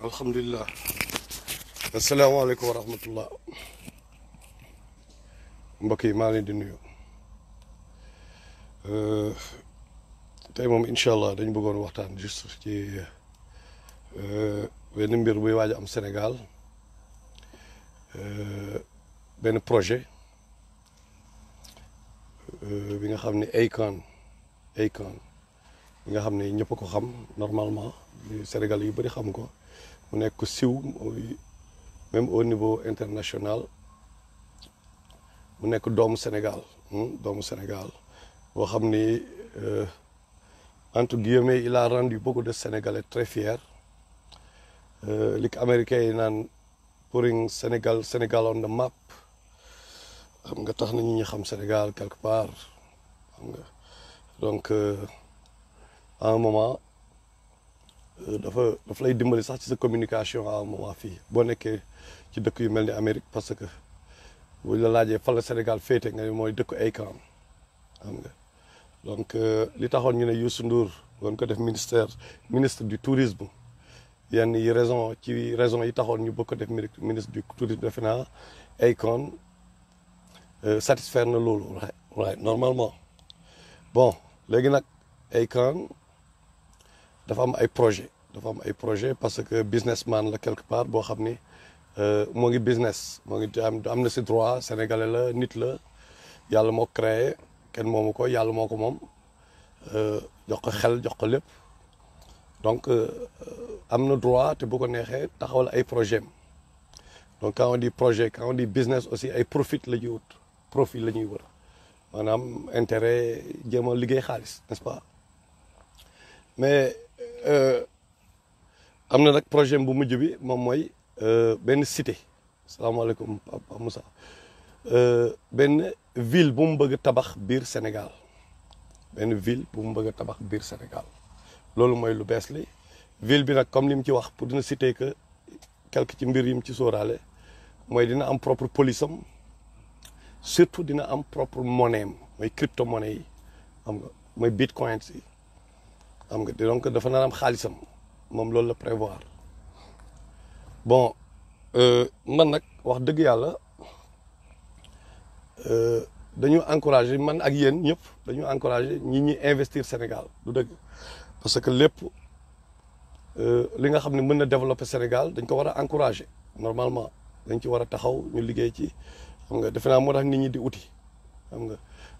alhamdulilah asalaamaaleykum wa rahmatullah mbokk yi maa leen di nuyu tey moom incha allah dañu bëggoon waxtaan juste ci benn mbir buy waaj a am Sénégal benn projet bi nga xam ne Akon bi nga xam ne ñëpp a ko xam normalement Sénégal yu bëri xam ko mu nekk ko siw même au niveau international mu nekk doomu Sénégal boo xam ni entre guillemets il a rendu beaucoup de Sénégalais très fiers li ko américains yi naan putting Sénégal on the map xam nga tax na ñi xam Sénégal quelque part xam nga donc à un moment dafa lay dimbali sax ci sa communication à un moment fii boo nekkee ci dëkk yu mel ni Amérique parce que bu la laajee fan la Sénégal féete nga ne mooy dëkku Akon xam nga donc li taxoon ñu ne Youssou Ndour doon ko def ministre du tourisme yenn yi raison yi taxoon ñu bëgg ko def ministre du tourisme defe naa Akon satisfaire na loolu right normalement bon léegi nag Akon dafa am ay projet parce que businessman la quelque part boo xam ni moo ngi business moo ngi am na si droit sénégalais la nit la yàlla moo créé kenn moomu ko yàlla moo ko moom jox ko xel jox ko lépp donc am na droit te bu ko neexee taxawal ay projet am donc quand on dit projet quand on dit business aussi ay profit la ñuy wër maanaam intérêt jéem a liggéey xaalis n'est-ce pas mais am na nag projet bu mujj bi moom mooy benn cité salaamaaleykum Papa Moussa benn ville bu mu bëgg a tabax biir Sénégal loolu mooy lu bees li ville bi nag comme li mu ci wax pour dina citer que quelque ci mbir yi mu ci sóoraale mooy dina am propre police am surtout dina am propre monnaie am mooy crypto monnaie yi xam nga mooy bitcoins yi xam nga donc dafa nar am xaalisam moom loolu la prévoir bon man nag wax dëgg yàlla dañu encourager man ak yéen ñëpp dañu encourager ñi investir Sénégal du dëgg parce que lépp li nga xam ne mën na développer Sénégal dañ ko war a encourager normalement dañ ci war a taxaw ñu liggéey ci xam nga defe naa moo tax nit ñi di uti xam nga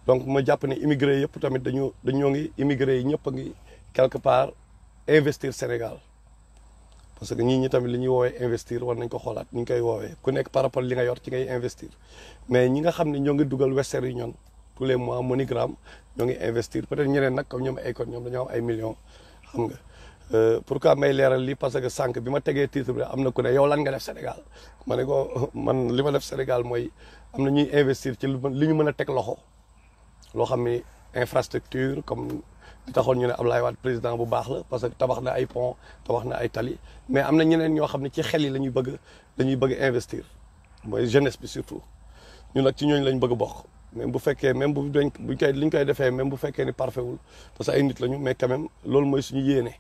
donc ma jàpp ne immigré yëpp tamit dañoo ngi immigré yi ñëpp a ngi quelque part investir Sénégal parce que ñi tamit li ñuy woowee investir war nañ ko xoolaat ni ñu koy woowee ku nekk par rapport li nga yor ci ngay investir mais ñi nga xam ne ñoo ngi dugal Western Union tous les mois MoneyGram ñoo ngi investir peut-être ñeneen nag comme ñoom Akon ñoom dañoo am ay millions xam nga pourquoi may leeral lii parce que sànq bi ma tegee titre bi am na ku ne yow lan nga def Sénégal ma ne ko man li ma def Sénégal mooy am na ñuy investir ci li ñu mën a teg loxo loo xam ni infrastructure comme li taxoon ñu ne Ablaye Wade président bu baax la parce que tabax na ay pont tabax na ay tali mais am na ñeneen ñoo xam ne ci xel yi dañuy bëgg investir mooy jeunesse bi surtout ñun nag ci ñooñu lañ bëgg bokk même bu fekkee même li ñu koy defee même bu fekkee ni parfait wul parce que ay nit lañu mais quand même loolu mooy suñu yéene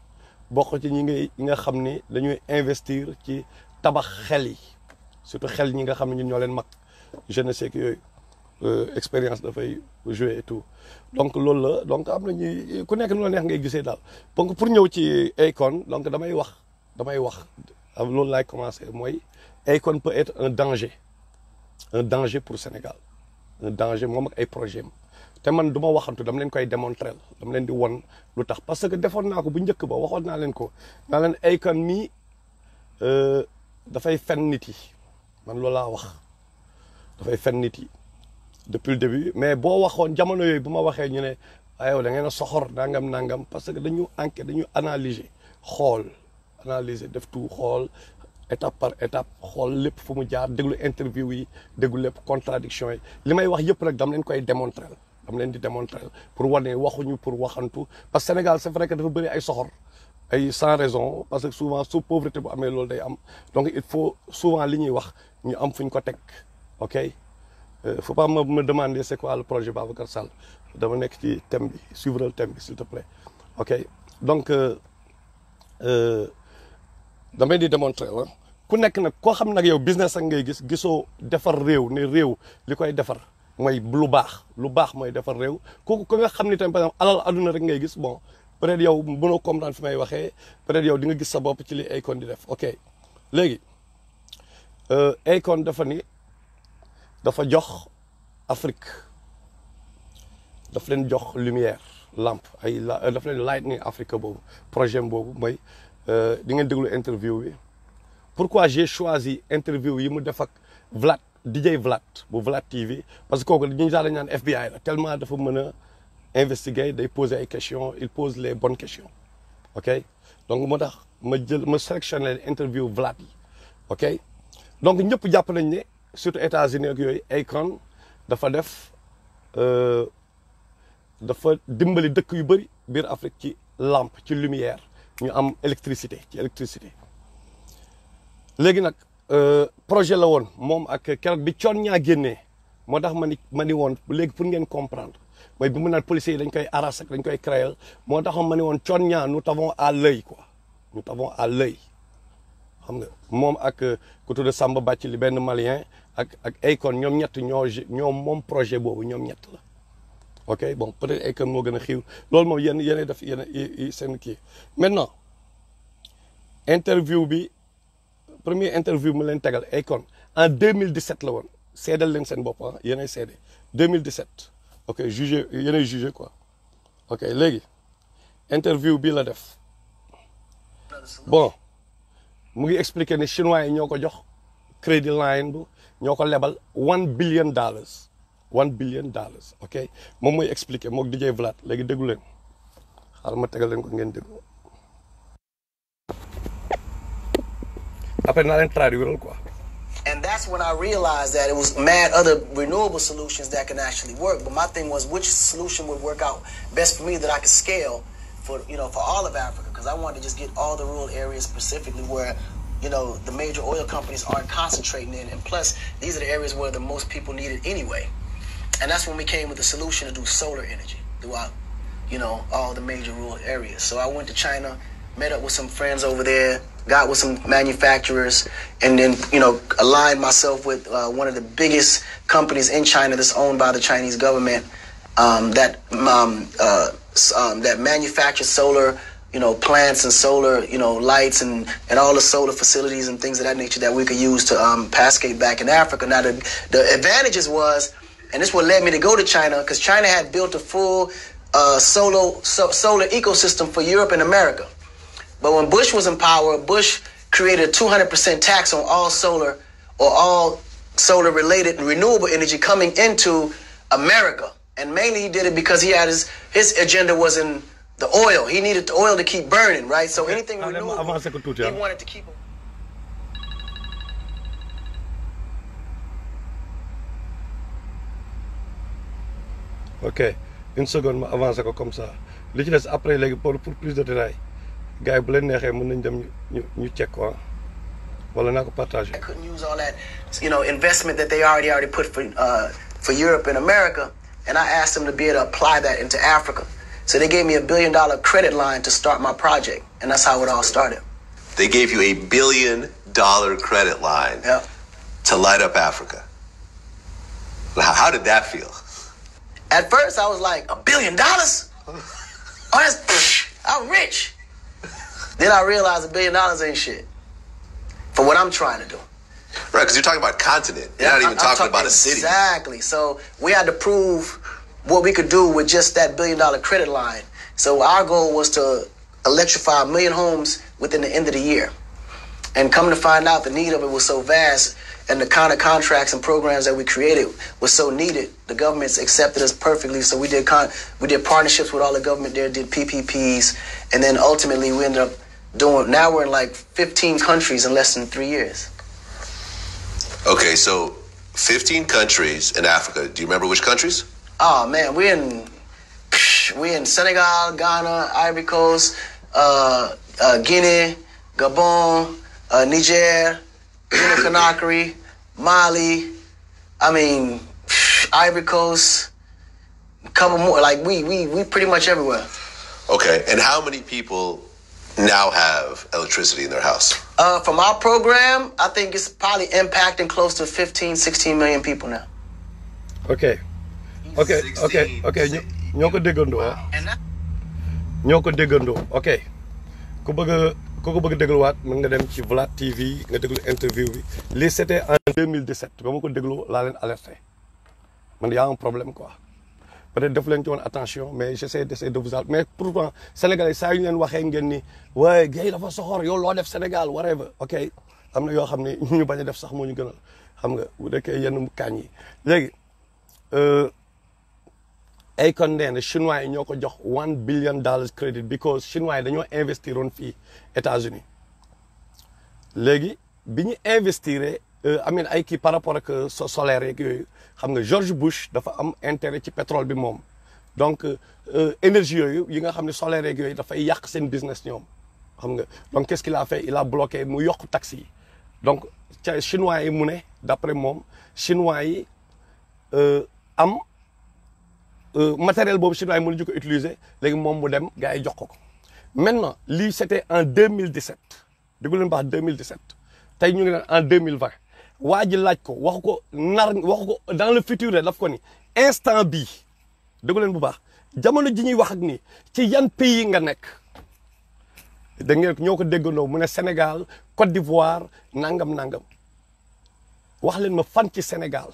bokk ci ñi nga xam ni dañuy investir ci tabax xel yi surtout xel ñi nga xam ne ñun ñoo leen mag jeunesse ak yooyu expérience dafay jouer et tout donc loolu la donc am na ñuy ku nekk nu la neex ngay gisee daal donc pour ñëw ci Akon donc damay wax loolu laay commencer mooy Akon peut être un danger pour Sénégal un danger moom ak ay projet am te man du ma waxantu dama leen koy démontrer dama leen di won lu tax parce que defoon naa ko bu njëkk ba waxoon naa leen ko naa leen Akon mii dafay fen nit yi man loolu laa wax dafay fen nit yi depuis le début mais boo waxoon jamono yooyu bu ma waxee ñu ne yow da ngeen a soxor nangam parce que dañu enquête dañu analyser def tout xool étape par étape xool lépp fu mu jaar déglu interview yi déglu lépp contradiction yi li may wax yëpp nag dama leen koy démontrer pour wane waxuñu pour waxantu parce que Sénégal c'est vrai que dafa bëri ay soxor ay sans raison parce que souvent su pauvreté bu amee loolu day am donc il faut souvent li ñuy wax ñu am fu ñu ko teg ok faut pas me demander c'est quoi le projet Babacar Sall dama nekk ci thème bi suivre le thème bi s'il te plaît ok donc damay di démontrer la ku nekk nag koo xam nag yow business ak ngay gis gisoo defar réew ne réew li koy defar mooy lu baax mooy defar réew kooku ko nga xam ni tamit par exemple alal aduna rek ngay gis bon peut-être yow mënoo comprendre fi may waxee peut-être yow di nga gis sa bopp ci li Akon di def ok léegi Akon dafa jox Afrique daf leen jox lumière lampe daf leen Lightning Africa boobu projet boobu mooy di ngeen déglu interview bi pourquoi j'ai choisi interview yi mu def ak Vlad DJ Vlad bu Vlad TV parce que kooku ñu daal ñaan FBI la tellement dafa mën a investiguer day poser ay questions il pose les bonnes questions ok donc moo tax ma sélectionné interview Vlad yi ok donc ñëpp jàpp nañ ne surtout États-Unis ak yooyu Akon dafa def dafa dimbali dëkk yu bëri biir Afrique ci lampe ci lumière ñu am électricité léegi nag projet la woon moom ak keroog bi coon ñaa génnee moo tax ma ni woon léegi pour ngeen comprendre mooy bi mu naan policiers yi dañ koy arrêter dañ koy créer moo tax ma ni woon coon ñaa nous t'avons à l'œil quoi nous t'avons à l'œil xam nga moom ak ku tudd Samba Bàcci li benn malien ak Akon ñoom ñett ñoom moom projet boobu ñoom ñett la ok bon peut-être Akon moo gën a xiiw loolu moom yéen def yéen seen kii maintenant premier interview mu leen tegal Akon en 2017 la woon seedal leen seen bopp yéenay seede 2017 ok yéenay jugé quoi ok léegi interview bii la def bon mu ngi expliqué ne chinois yi ñoo ko jox crédit line bu ñoo ko lebal $1 billion ok moom mooy expliqué mook DJ Vlad léegi déglu leen xaaral ma tegal leen ko ngeen déglu après naa leen traduire quoi. And that's when I realized that it was mad other renewable solutions that can actually work. But my thing was, which solution would work out best for me that I could scale for all of Africa? Because I wanted to just get all the rural areas specifically where, the major oil companies aren't concentrating in. And plus, these are the areas where the most people need it anyway. And that's when we came with the solution to do solar energy throughout, all the major rural areas. So I went to China, met up with some friends over there, got with some manufacturers, and then, aligned myself with one of the biggest companies in China that's owned by the Chinese government that manufactures solar, plants and solar, lights and all the solar facilities and things of that nature that we could use to cascade back in Africa. Now, the advantages was, and this is what led me to go to China, because China had built a full solar ecosystem for Europe and America. But when Bush was in power, Bush created a 200% tax on all solar or all solar-related and renewable energy coming into America. And mainly he did it because he had his agenda was in the oil. He needed the oil to keep burning, right? So anything renewable, he wanted to keep it. Ok, une seconde ma avancé ko comme ça. Li ci des après léegi pour plus de détails. Gars yi bu leen neexee mën nañ dem ñu check quoi wala naa ko partager. I couldn't use all that, investment that they already put for Europe and America, and I asked them to be able to apply that into Africa. So they gave me $1 billion credit line to start my project, and that's how it all started. They gave you $1 billion credit line to light up Africa. How did that feel? At first, I was like, $1 billion? I'm rich. Then I realized $1 billion ain't shit for what I'm trying to do. Right, because you're talking about continent. You're not even talking about a city. Exactly. So we had to prove what we could do with just that $1 billion credit line. So our goal was to electrify 1 million homes within the end of the year. And come to find out, the need of it was so vast, and the kind of contracts and programs that we created was so needed. The governments accepted us perfectly, so we did partnerships with all the government there, did PPPs, and then ultimately we ended up now we're in like 15 countries in less than 3 years. Okay, so 15 countries in Africa. Do you remember which countries? Oh man, we're in Senegal, Ghana, Ivory Coast, Guinea, Gabon, Niger, Guinea-Conakry, Mali, Ivory Coast, a couple more. Like we pretty much everywhere. Okay, and how many people now have electricity in their house? From our program, I think it's probably impacting close to 15, 16 million people now. Okay. ñoo ko déggandoo ok ku bëgg dégluwaat mën nga dem ci Vlad TV nga déglu interview bi lii c'était en 2017 ba ma ko déglu laa leen alerté man y a un problème quoi peut-être def leen ci woon attention mais j'essaie de vous mais pourtant sénégalais saa yu ñu leen waxee ngeen ni waaye gay dafa soxor yow loo def Sénégal whatever ok am na yoo xam ne ñu bañ a def sax moo ñu gënal xam nga bu dekkee yenn kaañ yi léegi Akon nee na chinois yi ñoo ko jox $1 billion credit because chinois yi dañoo investir woon fii États-Unis léegi bi ñu investir amin ay kii par rapport ak solaire yeeg yooyu xam nga George Bush dafa am intérêt ci pétrole bi moom donc énergie yooyu yi nga xam ne solaire yeeg yooyu dafay yàq seen business ñoom xam nga donc qu'est-ce qu'il a fait il a bloqué mu yokk taxes yi donc ca chinois yi mu ne d'après moom chinois yi am matériel boobu chinois yi mënuñu ko utiliser léegi moom mu dem gars yi jox ko maintenant lii c'était en 2017 déggu leen baax 2017 tey ñu ngi naan en 2020 waa ji laaj ko waxu ko dans le futur daf ko ni instant bii déggu leen bu baax jamono ji ñuy wax ak nii ci yan pays nga nekk da ngeen ñoo ko déggandoo mu ne Sénégal Côte d'Ivoire nangam wax leen ma fan ci Sénégal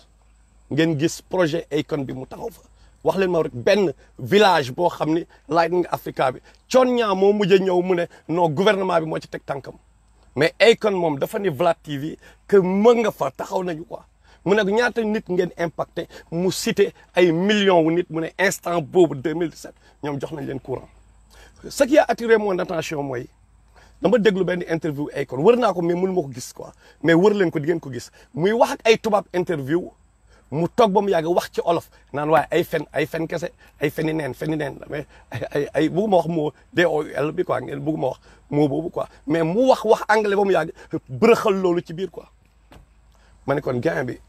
ngeen gis projet Akon bi mu taxaw fa wax leen ma rek benn village boo xam ni Lightning Africa bi coon ñaa moo mujjee ñëw mu ne non gouvernement bi moo ci teg tànkam mais Akon moom dafa ni Vlad TV que mën nga fa taxaw nañu quoi mu ne ñaata nit ngeen impacté mu cité ay millions wu nit mu ne instant boobu 2017 ñoom jox nañ leen courant ce qui a attiré mon attention mooy dama déglu benn interview Akon wër naa ko mais mënu ma ko gis quoi mais wër leen ko di ngeen ko gis muy wax ak ay tubaab interview mu toog ba mu yàgg wax ci olof naan waaye ay fen kese ay feni neen mais ay bugguma wax moo DOUL bi quoi ngeen bugguma wax moo boobu quoi mais mu wax anglais ba mu yàgg bërëxal loolu ci biir quoi ma ne kon gain bi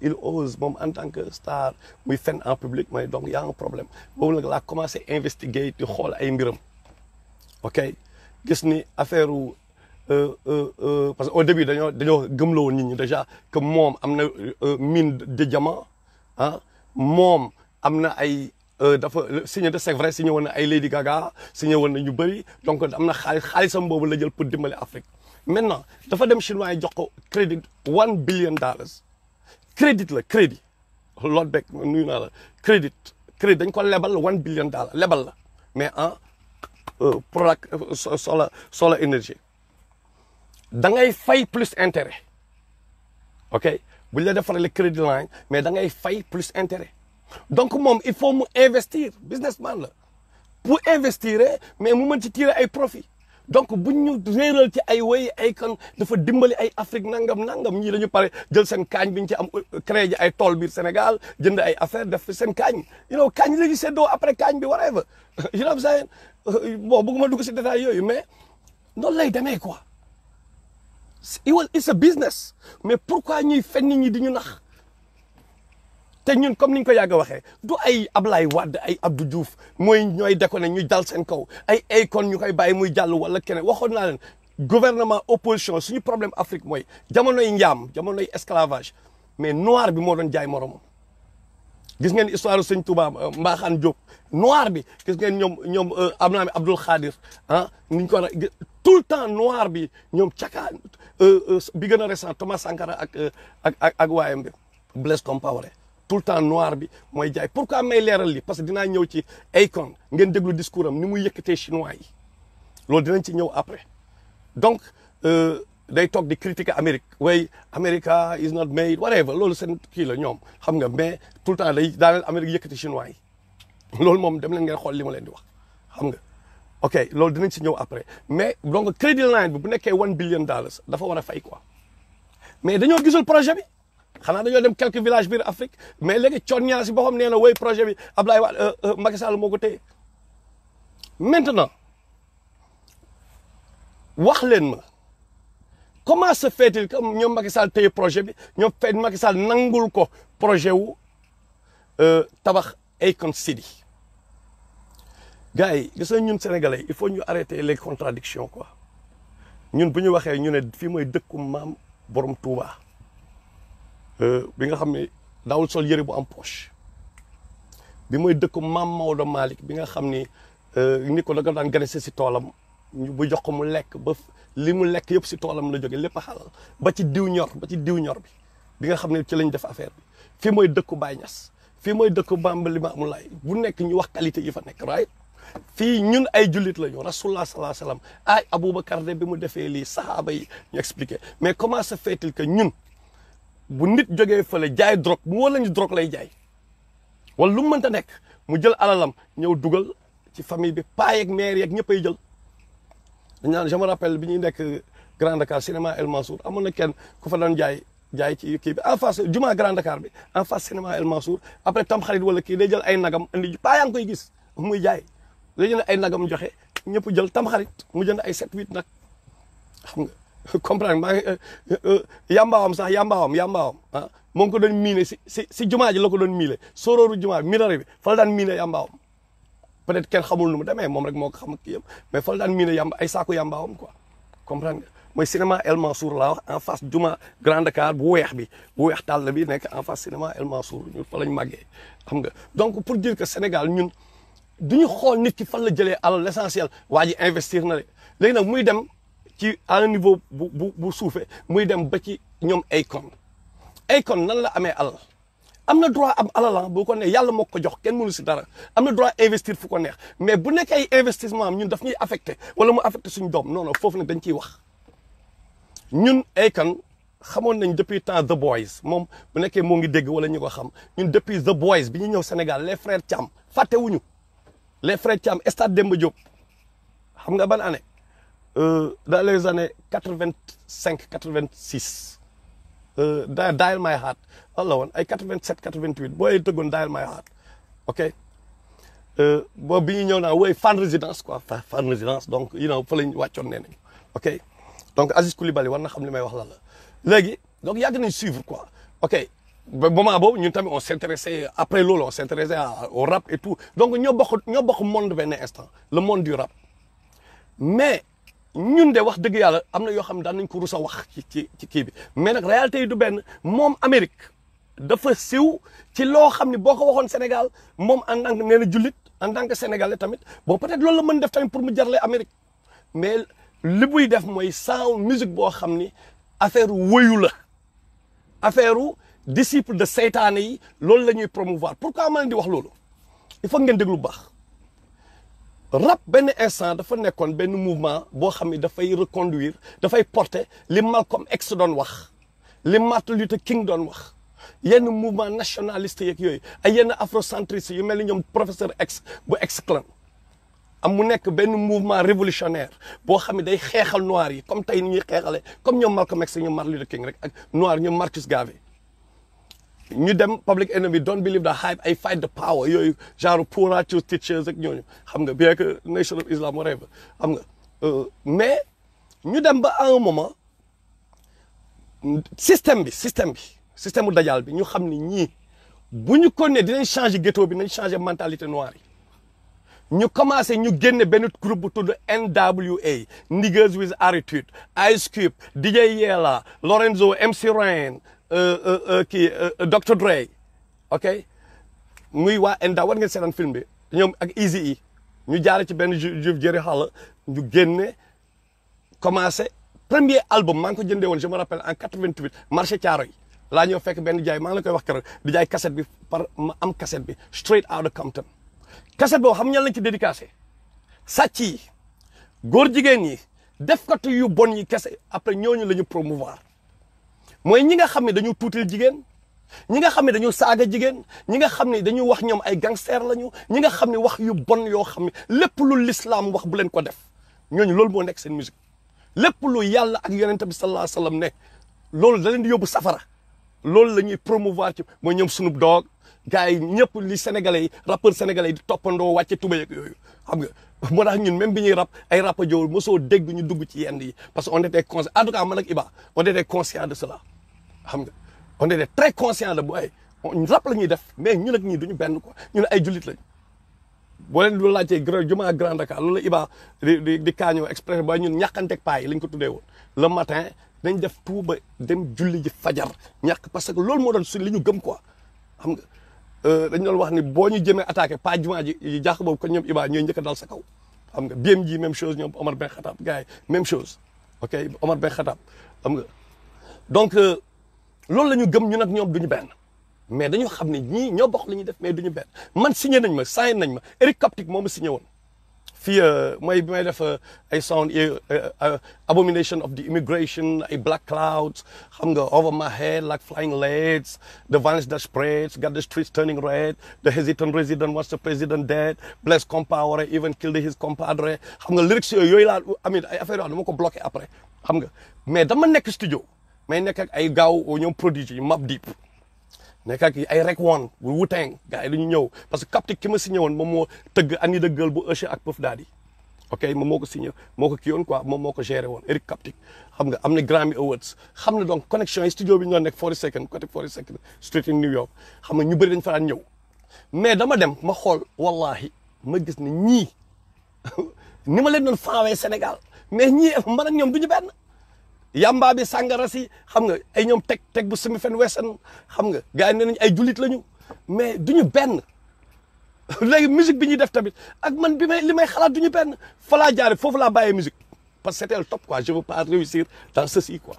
il ose moom en tant que star muy fen en public mais donc y a un problème boobu nag laa commencé investiguer di xool ay mbiram ok gis ni affaire parce que au début dañoo gëmloo woon nit ñi déjà que moom am na mine de diamant ah moom am na ay dafa signé de c'est vrai signé woon na ay Lady Gaga signé woon na ñu bëri donc am na xaalisam boobu la jël pour dimbali Afrique maintenant dafa dem chinois yi jox ko crédit $1 billion crédit la crédit loolu beeg nuyu naa la crédit dañ ko lebal $1 billion lebal la mais en product solar énergie da ngay fay plus intérêt ok bu ñu la defaree le crédit line mais da ngay fay plus intérêt donc moom il faut mu investir businessman la pour investir mais mu mën ci tirer ay profit donc bu ñu réeral ci ay way ay kon dafa dimbali ay Afrique nangam ñii dañu pare jël seen kaañ bi ñu ci am créé ji ay tool biir Sénégal jënd ay affaire def seen kaañ kaañ la ñu seddoo après kaañ bi whatever you know what I'm saying bon bëgguma dugg si détail yooyu mais noonu lay demee quoi. It's a business mais pourquoi ñuy fen nit ñi di ñu nax te ñun comme ni ñu ko yàgg a waxee du ay Ablaye Wade ay Abdou Diouf ñooy déconné ñu dal seen kaw ay Akon ñu koy bàyyi muy jàll wala keneen waxoon naa leen gouvernement opposition suñu problème Afrique mooy jamonoy njaam jamonoy esclavage mais noir bi moo doon jaay moromam gis ngeen histoire Sëñ Touba Mbaxaan Diop noir bi gis ngeen ñoom am naa Abdoul Khadir niñ ko tout le temps noir bi ñoom caka bi gën a récent Thomas Sankara ak waayam bi Blaise Compaoré tout le temps noir bi mooy jaay pourquoi may leeral li parce que dinaa ñëw ci Akon ngeen déglu discours am ni muy yëkkatee chinois yi loolu dinañ ci ñëw après donc day toog di critiquer Amérique way America is not made whatever loolu seen kii la ñoom xam nga mais tout le temps day daaneel Amérique yëkkati chinois yi loolu moom dem leen ngeen xool li ma leen di wax xam nga ok loolu dinañ si ñëw après mais donc crédit line bi bu nekkee $1 billion dafa war a fay quoi mais dañoo gisul projet bi xanaa dañoo dem quelques villages biir Afrique mais léegi coon ñaa si boppam nee na woy projet bi Ablaye Wade Macky Sall moo ko téye maintenant wax leen ma comment se fait-il que ñoom Macky Sall téye projet bi ñoom fekk Macky Sall nangul ko projet wu tabax Akon City gars yi gis nga ñun sénégalais il faut ñu arrêter les contradictions quoi ñun bu ñu waxee ñu ne fii mooy dëkku maam borom Touba bi nga xam ne daawul sol yëre bu am poche bi mooy dëkku maam Maodo Malick bi nga xam ni ni ko da nga daan ganese si toolam ñu bu jox ko mu lekk ba li mu lekk yëpp si toolam la jóge lépp a xalal ba ci diw ñor bi nga xam ne ci lañ def affaire bi fii mooy dëkku Baye Niass fii mooy dëkku Bamba Limaamu Laay bu nekk ñu wax qualité yi fa nekk right fii ñun ay jullit la ñu rasulullah sallallahu alayhi wasallam ay Aboubacar de bi mu defee lii sahaaba yi ñu expliqué mais comment se fait-il que ñun bu nit jógee fële jaay drogue mu wala ñu drogue lay jaay wala lu mu mënta nekk mu jël alalam ñëw dugal ci famille bi paa yeeg mère yeeg ñëpp ay jël dañ naan je me rappelle bi ñuy nekk Grand Dakar cinéma El Mansour amoon na kenn ku fa doon jaay ci kii bi en face juma Grand Dakar bi en face cinéma El Mansour après Tamxarit wala kii day jël ay nagam andi paa yaa ngi koy gis muy jaay day jël ay nagam joxe ñëpp jël Tamxarit mu jënd ay 7-8 nag xam nga comprendre maa ngi yambaawam ah moo ngi ko doon miine si jumaa ji la ko doon miile sorooru jumaa bi minare bi fa la daan miine yambaawam peut-être kenn xamul nu mu demee moom rek moo ko xam ak kii yëpp mais fa la daan miine ay saaku yambaawam quoi comprendre nga mooy cinéma El Mansour laa wax en face juma Grand Dakar bu weex tàll bi nekk en face cinéma El Mansour ñun fa lañ màggee xam nga donc pour dire que Sénégal ñun duñu xool nit ki fan la jëlee alal l'essentiel waa ji investir na léegi nag muy dem ci à un niveau bu suufee muy dem ba ci ñoom Akon nan la amee alal am na droit am alal bu ko ne yàlla moo ko jox kenn mënu si dara am na droit investir fu ko neex mais bu nekk ay investissement am ñun daf ñuy affecté wala mu affecté suñu doom non foofu nag dañ ciy wax ñun Akon xamoon nañ depuis temps The Boys moom bu nekkee moo ngi dégg wala ñu ko xam ñun depuis The Boys bi ñu ñëw Sénégal les frères Thiam fàttewuñu les frères Thiam stade Demba Diop xam nga ban année dans les années 85 86 Dial My Heart wala woon ay 87 88 booy tëggoon Dial My Heart ok boobu bi ñu ñëw naa wooy fan résidence quoi fan résidence donc fa lañ wàccoon nee nañ ok donc Aziz Coulibaly war na xam li may wax lan la léegi donc yàgg nañ suivre quoi ok ba moment boobu ñun tamit on s'intéressait après loolu on s'intéressait au rap et tout donc ñoo bokk monde benn instant le monde du rap mais ñun de wax dëgg yàlla am na yoo xam ne daan nañ ko rus a wax ci kii bi mais nag réalité yi du benn moom Amérique dafa siw ci loo xam ne boo ko waxoon Sénégal moom en tant que nee na jullit en tant que sénégalais tamit bon peut-être loolu la mën def tamit pour mu jarle Amérique mais li buy def mooy sound musique boo xam ni affaire wëyu la affaire disciple de seytaane yi loolu la ñuy promouvoir pourquoi ma leen di wax loolu il faut ngeen déglu bu baax rap benn instant dafa nekkoon benn mouvement boo xam ne dafay reconduire dafay porter li Malcolm X doon wax li Martin Luther King doon wax yenn mouvement nationaliste yeeg yooyu ay yenn afrocentristes yu mel ni ñoom professeur X bu X-Clan am mu nekk benn mouvement révolutionnaire boo xam ne day xeexal noir yi comme tey ni ñuy xeexale comme ñoom Malcolm X ñoom Martin Luther King rek ak noir ñoom Marcus Garvey ñu dem Public Enemy don't believe the hype ay fight the power yooyu genre poor righteous teachers ak ñooñu xam nga bien que Nation of Islam whatever xam nga mais ñu dem ba à un moment système mu dajal bi ñu xam ni ñii bu ñu ko ne dinañ changer ghetto bi nañ changer mentalité noire yi ñu commencé ñu génne benn groupe bu tudd NWA Niggas with Attitude Ice Cube DJ Yella Lorenzo MC Rain Dr. Dre ok muy waa NWA war ngeen seetaan film bi ñoom ak Eazy-E ñu jaare ci benn juif Jerry Hall ñu génne commencé premier album maa ngi ko jëndee woon je me rappelle en 88 marché Thiaroye laa ñëw fekk benn jaay maa ngi la koy wax keroog di jaay cassette bi ma am cassette bi straight out of Compton cassette boobu xam ñan lañ ci dédicacé sàcc yi góor jigéen yi defkatu yu bon yi kese après ñooñu la ñu promouvoir mooy ñi nga xam ne dañu tuutil jigéen ñi nga xam ne dañu saaga jigéen ñi nga xam ne dañu wax ñoom ay gangster lañu ñi nga xam ne wax yu bon yoo xam ne lépp lu l'islam wax bu leen ko def ñooñu loolu moo nekk seen musique lépp lu yàlla ak yonent bi sallallahu alayhi wa sallam ne loolu da leen di yóbbu safara loolu la ñuy promouvoir ci mooy ñoom Snoop Dogg gars yi ñëpp li sénégalais yi rappeurs sénégalais yi di toppandoo wàcce tubéy ak yooyu xam nga moo tax ñun même bi ñuy rap ay rap a jow mosoo dégg ñu dugg ci yenn yi parce que on était conscient en tout cas man ak Iba on était conscient de cela xam nga on était très conscient de bu ay rap la ñuy def mais ñun ak ñii duñu benn quoi ñun ay jullit lañu boo leen du laajtee jumaa Grand Dakar loolu la Iba di kaañoo exprès ba ñun ñàkkanteeg paa yi lañ ko tuddee woon le matin dañ def tout ba dem julli ji fajar ñàkk parce que loolu moo doon su li ñu gëm quoi xam nga dañ doon wax ni boo ñu jëmee attaqué paa jumaa ji jàq boobu kon ñoom Iba ñooy njëkk a dal sa kaw xam nga BM ji même chose ñoom Omar Ben Khattab gars yi même chose ok Omar Ben Khattab xam nga donc loolu la ñu gëm ñun ak ñoom duñu benn mais dañoo xam ne ñii ñoo bokk li ñuy def mais duñu benn man signé nañ ma signé nañ ma Eric Coptic moo ma signé woon fii mooy bi may def ay sound abomination of the immigration ay black clouds xam nga over my head like flying leads the violence that spreads got the streets turning red the hesitant resident wants the president dead bless compaore even killed his compadre xam nga lyrics yooyu laa amit ay affaire yoo dama ko bloqué après xam nga mais dama nekk studio may nekk ak ay gaaw ñoom produit yi Map Deep nekk ak ay rek woon bu Wu-Tang gars yi dañu ñëw parce que Coptic ki ma signé woon moom moo tëgg Annie the Girl bu Usher ak Puff Daddy ok moom moo ko signé moo ko kii woon quoi moom moo ko géré woon Eric Coptic xam nga am na Grammy Awards xam na donc connexion yi studio bi ñu doon nekk 42nd côté 42nd Street in New York xam nga ñu bëri dañ fa daan ñëw mais dama dem ma xool wallahi ma gis ne ñii ni ma leen doon faawee Sénégal mais ñii man ak ñoom duñu benn yamba bi sàngara si xam nga ay ñoom teg bu semi fen wesan xam nga gars yi nee nañ ay jullit lañu mais duñu benn léegi musique bi ñuy def tamit ak man bi may li may xalaat duñu benn fa laa jaare foofu laa bàyyee musique parce que c'était le top quoi je veux pas réussir dans ceci quoi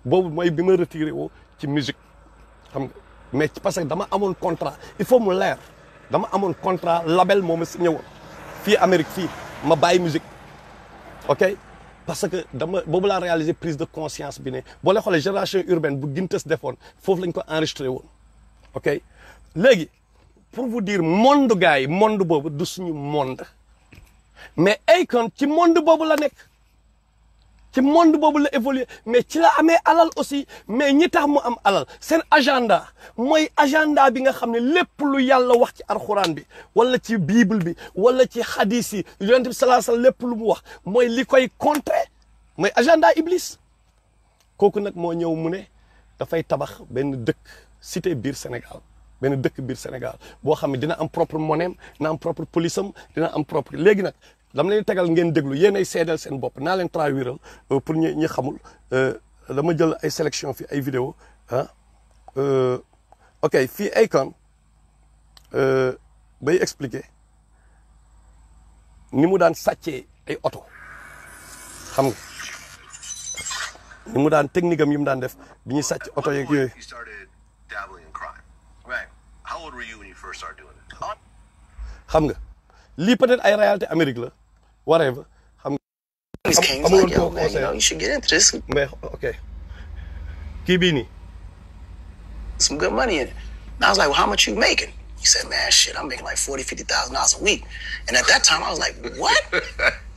boobu mooy bi ma retiré woo ci musique xam nga mais parce que dama amoon contrat il faut mu leer dama amoon contrat label moo ma signé woon fii Amérique fii ma bàyyi musique ok parce que dama boobu laa réalisé prise de conscience bi ne boo leen xoolee génération urbaine bu Gintes defoon foofu lañ ko enregistré woon ok léegi pour vous dire monde gars yi monde boobu du suñu monde mais Akon ci monde boobu la nekk ci monde boobu la évolué mais ci la amee alal aussi mais ñi tax mu am alal seen agenda mooy agenda bi nga xam ne lépp lu yàlla wax ci alxuraan bi wala ci bible bi wala ci hadis yi yonent bi sallallahu alayhi wasallam lépp lu mu wax mooy li koy contrer mooy agenda iblis kooku nag moo ñëw mu ne dafay tabax benn dëkk cité biir Sénégal benn dëkk biir Sénégal boo xam ne dina am propre monnaie dina am propre police am dina am propre léegi nag dama leen tegal ngeen déglu yéen ay seedal seen bopp naa leen traduiral pour ñi xamul dama jël ay sélection fi ay vidéo ah ok fii Akon bay expliquer ni mu daan sàccee ay oto xam nga ni mu daan technique am yi mu daan def bi ñuy sàcc oto yeeg yooyu. xam nga lii peut-être ay réalité Amérique la whatever xam nga. amuloon koo conseil mais ok kii bii nii. Some good money in it. And I was like, well, how much you making? He said, man, shit, I'm making like $40,000, $50,000 a week. And at that time, I was like, what?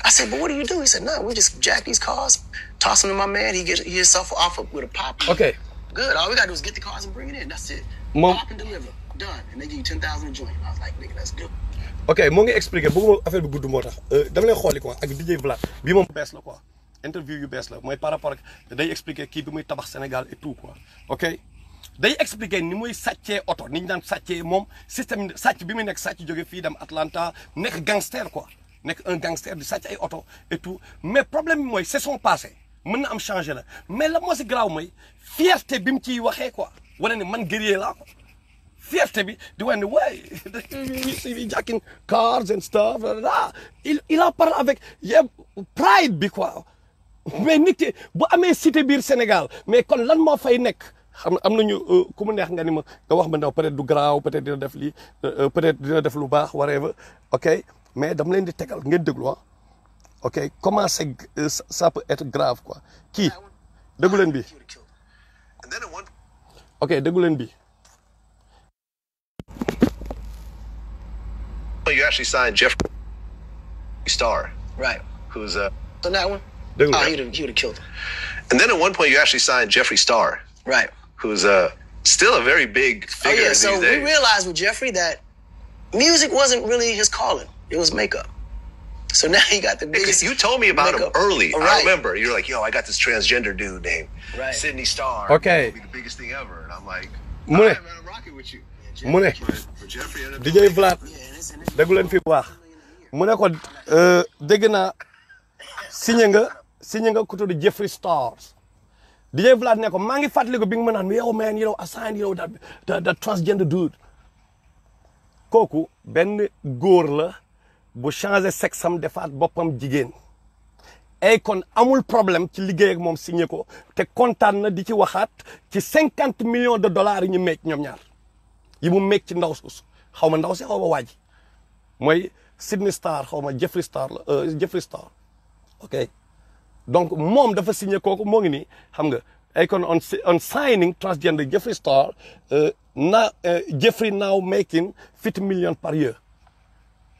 I said, but what do you do? He said, no, we just jack these cars, toss them to my man. He himself off with a pop. Okay. Good. All we got to do is get the cars and bring it in. That's it. Pop and deliver. Done. And they give you $10,000 a joint. I was like, nigga, that's good. ok moo ngi expliqué bëgguma affaire bi gudd moo tax dama leen xooli quoi ak DJ Vlad bii moom bees la quoi interview yu bees la mooy par rapport ak day expliqué kii bi muy tabax Sénégal et tout quoi ok day expliqué ni muy sàccee oto ni ñu daan sàccee moom système sàcc bi muy nekk sàcc jóge fii dem Atlanta nekk gangster quoi nekk un gangster di sàcc ay oto et tout mais problème bi mooy c'est son passé mën na am changé la mais la moo si garaaw mooy fierté bi mu ciy waxee quoi wane ne man guerrier laa ko fierté bi di wane ne waay jacking cars and stuff il en parle avec pride bi quoi mais nit ki bu amee cité biir Sénégal mais kon lan moo fay nekk xam am nañu ku mu neex nga ni ma nga wax ma ndaw peut-être du garaaw peut-être dina def lii peut-être dina def lu baax whatever ok mais dama leen di tegal ngeen déglu ah ok comment ça peut être grave quoi kii déglu leen bi ok déglu leen bi. You actually signed Jeffree Star, right? Who's on that one? He would have killed him. And then at one point you actually signed Jeffree Star, right? Who's still a very big figure these days. So we realized with Jeffree that music wasn't really his calling; it was makeup. So now he got the biggest. You told me about him early. Right. I remember. You're like, yo, I got this transgender dude named Sydney Star. Okay. It'll be the biggest thing ever, and I'm like, I'm rocking with you. mu ne DJ Vlad déggu leen fi bu baax mu ne ko dégg naa signé nga ku tudd Jeffree Stars DJ Vlad ne ko maa ngi fàttaliku bi nga ma naan yow man I signed that transgender dude kooku benn góor la bu changé sexe am defaat boppam jigéen Akon amul problème ci liggéey ak moom signé ko te kontaan na di ci waxaat ci $50 millions yi ñu meeg ñoom ñaar yi mu meeg ci ndaw suus xaw ma ndaw si xaw ma waaji mooy Sydney Star xaw ma Jeffree Star la Jeffree Star ok donc moom dafa signé kooku moo ngi nii xam nga Akon on signing transgender Jeffree Star Jeffree now making $50 millions per year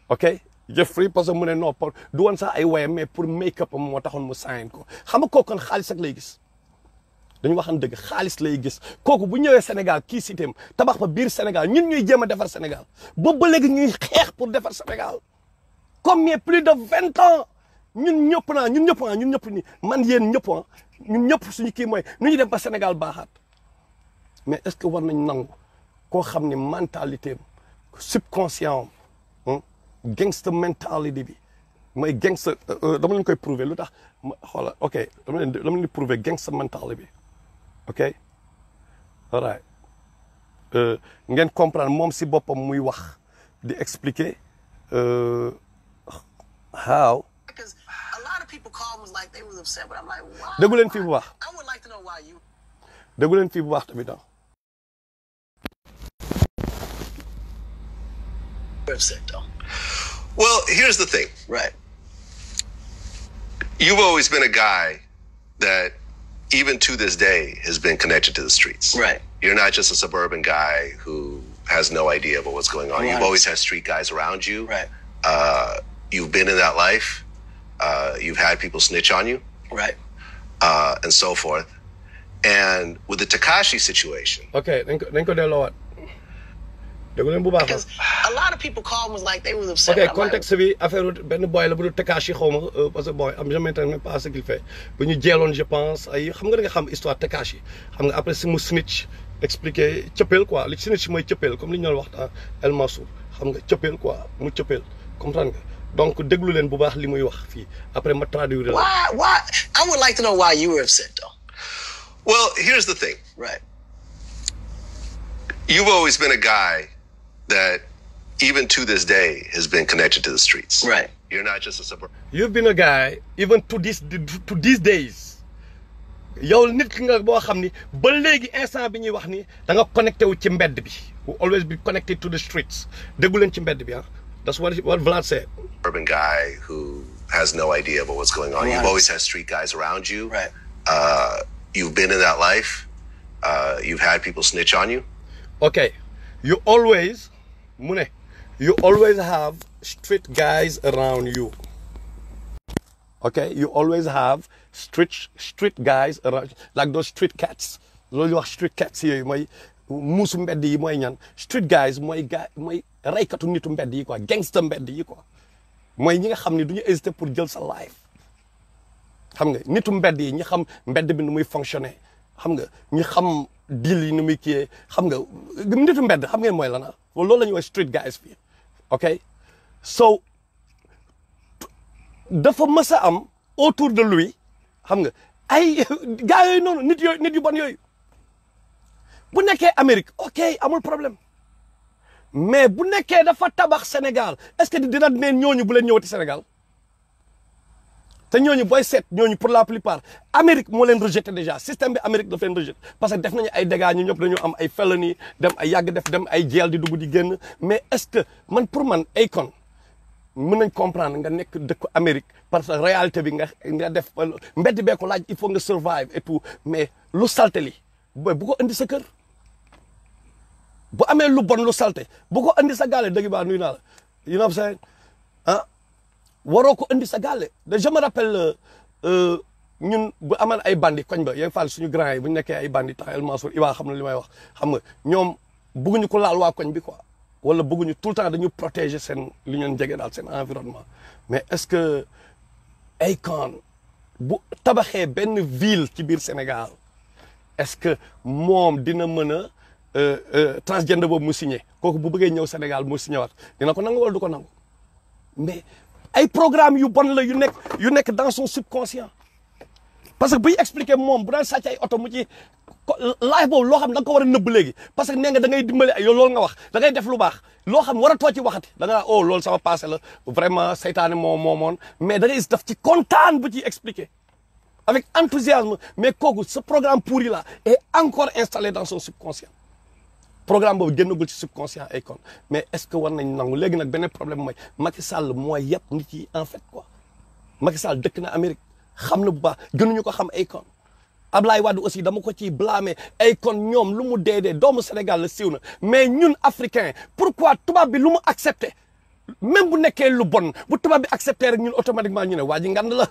ok Jeffree parce que mu ne non du woon sax ay wayam mais pour make up moo taxoon mu sign ko xam nga kooku kon xaalis ak lay gis dañu waxan dëgg xaalis lay gis kooku bu ñëwee Sénégal kii sitéem tabax fa biir Sénégal ñun ñuy jéem a defar Sénégal boobu ba léegi ñuy xeex pour defar Sénégal combien plus de 20 ans ñun ñëpp ni man yéen ñëpp ñun ñëpp suñu kii mooy nu ñu dem ba Sénégal baaxaat mais est-ce que war nañ nangu koo xam ne mentalité subconscient gangster mentality bi mooy gangster dama leen koy prouver lu tax xoola ok dama leen di prouver gangster mentality bi ok all right ngeen comprendre moom si boppam muy wax di expliquer how Because a lot of people called and was like they was upset, but I'm like, why? déggu leen fii bu baax I would like to know why you. déggu leen fii bu baax tamit You're upset though. Well, here's the thing. Right. You've always been a guy that, even to this day, has been connected to the streets. Right. You're not just a suburban guy who has no idea about what's going on. You've always had street guys around you. Right. You've been in that life. You've had people snitch on you. Right. And so forth. And with the Tekashi situation. ok dañ ko delloowaat déggu leen bu baax Because a lot of people called and was like they was upset. ok contexte bi affaire benn boy la bu dul Tekashi xaw ma parce que boy am jamais même pas ce qu'il fait bu ñu jeeloon je pense ay xam nga da nga xam histoire Tekashi xam nga après si mu snitch expliqué cëppeel quoi li snitch mooy cëppeel comme li ñu doon wax El Mansour xam nga cëppeel quoi mu cëppeel comprendre nga donc déglu leen bu baax li muy wax fii après ma traduire la. Why? I would like to know why you were upset though. Well, here's the thing. Right. You've always been a guy that, even to this day, has been connected to the streets. Right. You're not just a suburban. You've been a guy even to these days yow nit ki nga boo xam ni ba léegi instant bi ñuy wax ni da nga connecté wu ci mbedd bi will always be connected to the streets déggu leen ci mbedd bi that's what Vlad said. Urban guy who has no idea about what's going on. Right. You've always had street guys around you. Right. You've been in that life. You've had people snitch on you. Okay. You always have street guys around you. Okay, you always have street guys around, like those street cats. Loolu wax street cats yooyu mooy muusu mbedd yi mooy ñan street guys mooy reykatu nitu mbedd yi quoi gangster mbedd yi quoi mooy ñi nga xam ne du ñu hésiter pour jël sa life xam nga nitu mbedd yi ñi xam mbedd bi nu muy fonctionner xam nga ñi xam deal yi nu muy kiyee xam nga nitu mbedd xam ngeen mooy lana loolu la ñuy wax street guys fii ok so dafa mës a am autour de lui xam nga ay gars yooyu noonu nit yu bon yooyu bu nekkee Amérique ok amul problème mais bu nekkee dafa tabax Sénégal est-ce que dina neen ñooñu bu leen ñëwati Sénégal te ñooñu booy seet ñooñu pour la plupart Amérique moo leen rejeté déjà système bi Amérique daf leen rejeté parce que def nañu ay dégâts ñu ñëpp dañu am ay felony dem ay yàgg dem ay jeel di dugg di génn mais est-ce que pour man Akon mën nañ comprendre nga nekk dëkk Amérique parce que réalité bi nga def mbedd bee ko laaj il faut nga survive et tout mais lu salte li booy bu ko indi sa kër bu amee lu bon lu salte bu ko indi sa gaale dëgg baa nuyu naa la you know what I'm saying waroo ko indi sa gaale je me rappelle ñun bu amaan ay bandi koñ ba yéen faal suñu grand yi bu ñu nekkee ay bandi tax El Mansour Iba xam na li may wax xam nga ñoom bëgguñu ko laal waa koñ bi quoi wala bëgguñu tout le temps dañu protéger seen li ñu jege daal seen environnement mais est-ce que Akon bu tabaxee benn ville ci biir Sénégal est-ce que moom dina mën a transgender boobu mu signé kooku bu bëggee ñëw Sénégal mu signé waat dina ko nangu wala du ko nangu mais ay programme yu bon la yu nekk dans son subconscient parce que buy expliquer moom bu daan sàcc ay oto mu ci live boobu loo xam da nga ko war a nëbb léegi parce que nee nga da ngay dimbali ay yow loolu nga wax da ngay def lu baax loo xam war a too ci waxati da nga oh loolu sama passé la vraiment seytaane moomoon mais da ngay daf ci kontaan bu ciy expliquer avec enthousiasme mais kooku ce programme pourri là est encore installé dans son subconscient programme boobu génnagul ci subconscient Akon mais est-ce que war nañ nangu léegi nag beneen problème mooy Macky Sall mooy yëpp nit yi en fait quoi Macky Sall dëkk na Amérique xam na bu baax gënuñu ko xam Akon Ablaye Wade aussi dama ko ciy blâmer Akon ñoom lu mu dee doomu Sénégal la siiw na mais ñun africain pourquoi tubaab bi lu mu accepté même bu nekkee lu bon bu tubaab bi accepté rek ñun automatiquement ñu ne waa ji ngand la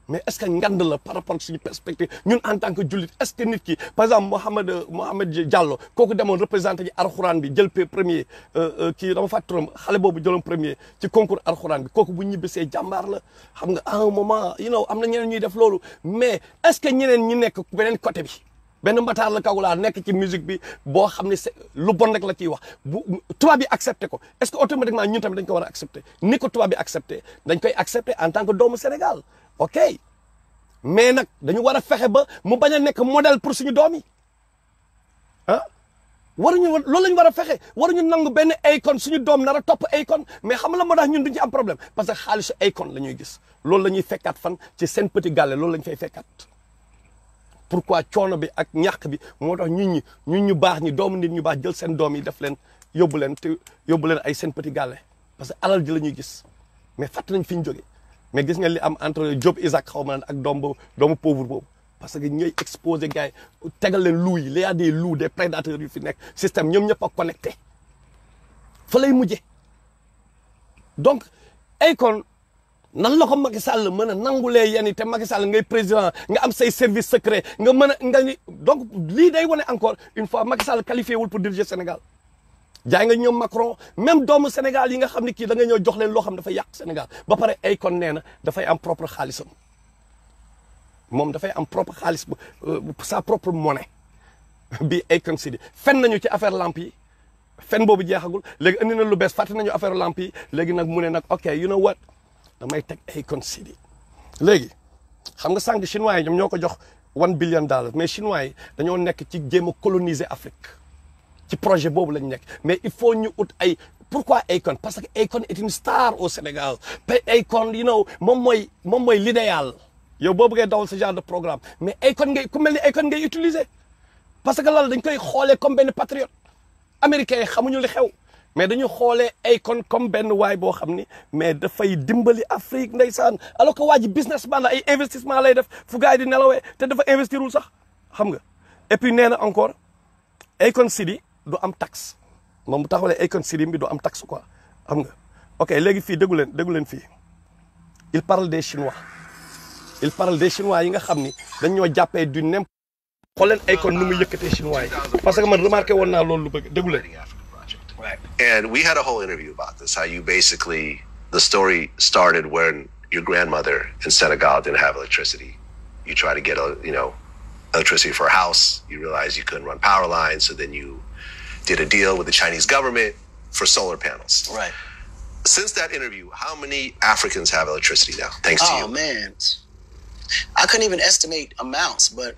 mais est-ce que ngand la par rapport ak suñu perspective ñun en tant que jullit est-ce que nit ki par exemple Mohamed Diallo kooku demoon représenté ji alxuraan bi jël premier kii dama fàttali turam xale boobu jëloon premier ci concours alxuraan bi kooku bu ñibbisee jàmbaar la xam nga à un moment am na ñeneen ñuy def loolu mais est-ce que ñeneen ñi nekk beneen côté bi benn Makhtar le Kagoulard nekk ci musique bi boo xam ne c'est lu bon rek la ciy wax bu tubaab bi accepté ko est-ce que automatiquement ñun tamit dañ ko war a accepté ni ko tubaab bi accepté dañ koy accepté en tant que doomu Sénégal ok mais nag dañu war a fexe ba mu bañ a nekk modèle pour suñu doom yi ah loolu la ñu war a fexe waruñu nangu benn Akon suñu doom nar a topp Akon mais xam la moo tax ñun duñ ci am problème parce que xaalisu Akon la ñuy gis loolu la ñuy fekkaat fan ci seen petit gàlle loolu la ñu fay fekkaat pourquoi coono bi ak ñàkk bi moo tax ñun ñu baax ñi doomu nit ñu baax jël seen doom yi def leen yóbbu leen ay seen petit gàlle parce que alal ji la ñuy gis mais fàtt nañ fi ñu jógee mais gis nga li am entre Job Isaac xaw ma ak doomu pauvre boobu parce que ñooy exposé gars yi tegal leen loup yi il y a des loups des prédateurs yu fi nekk système ñoom ñëpp a connecté fa lay mujjee donc Akon nan la ko Macky Sall mën a nangulee yéen te Macky Sall ngay président nga am say service secret nga mën a donc lii day wane encore une fois Macky Sall qualifié wul pour diriger Sénégal jaay nga ñoom Macron même doomu Sénégal yi nga xam ne kii da nga ñëw jox leen loo xam dafay yàq Sénégal ba pare Akon nee na dafay am propre xaalisam moom dafay am propre xaalis sa propre monnaie bi Akon si di fen nañu ci affaire lamp yi fen boobu jeexagul léegi indi na lu bees fàtte nañu affaire lamp yi léegi nag mu ne nag ok you know what damay teg Akon si di léegi xam nga sànq chinois yi ñoom ñoo ko jox $1 billion mais chinois yi dañoo nekk ci jéem a coloniser Afrique ci projet boobu lañ nekk mais il faut ñu ut ay pourquoi Akon parce que Akon est une star au Sénégal Akon moom mooy l'idéal yow boo bëggee dawal ce genre de programme mais Akon ku mel ni Akon ngay utiliser parce que loolu dañ koy xoolee comme benn patriote américain yi xamuñu li xew mais dañu xoolee Akon comme benn waay boo xam ni mais dafay dimbali Afrique ndeysaan alors que waa ji businessman la ay investissement lay def fu gars yi di nelawee te dafa investirul sax xam nga et puis nee na encore Akon Sidi du am taxe moom bu taxawalee Akon Sidi bi du am taxe quoi xam nga ok léegi fii déggu leen fii il parle des Chinois yi nga xam ni dañ ñoo jàppee du nem xool leen Akon nu muy yëkkatee Chinois yi parce que man remarqué woon naa loolu lu bëgg déggu leen. And we had a whole interview about this, how you basically, the story started when your grandmother in Senegal didn't have electricity. You try to get electricity for a house. You realize you couldn't run power lines. So then you did a deal with the Chinese government for solar panels. Right. Since that interview, how many Africans have electricity now? Thanks to you. Oh, man. I couldn't even estimate amounts, but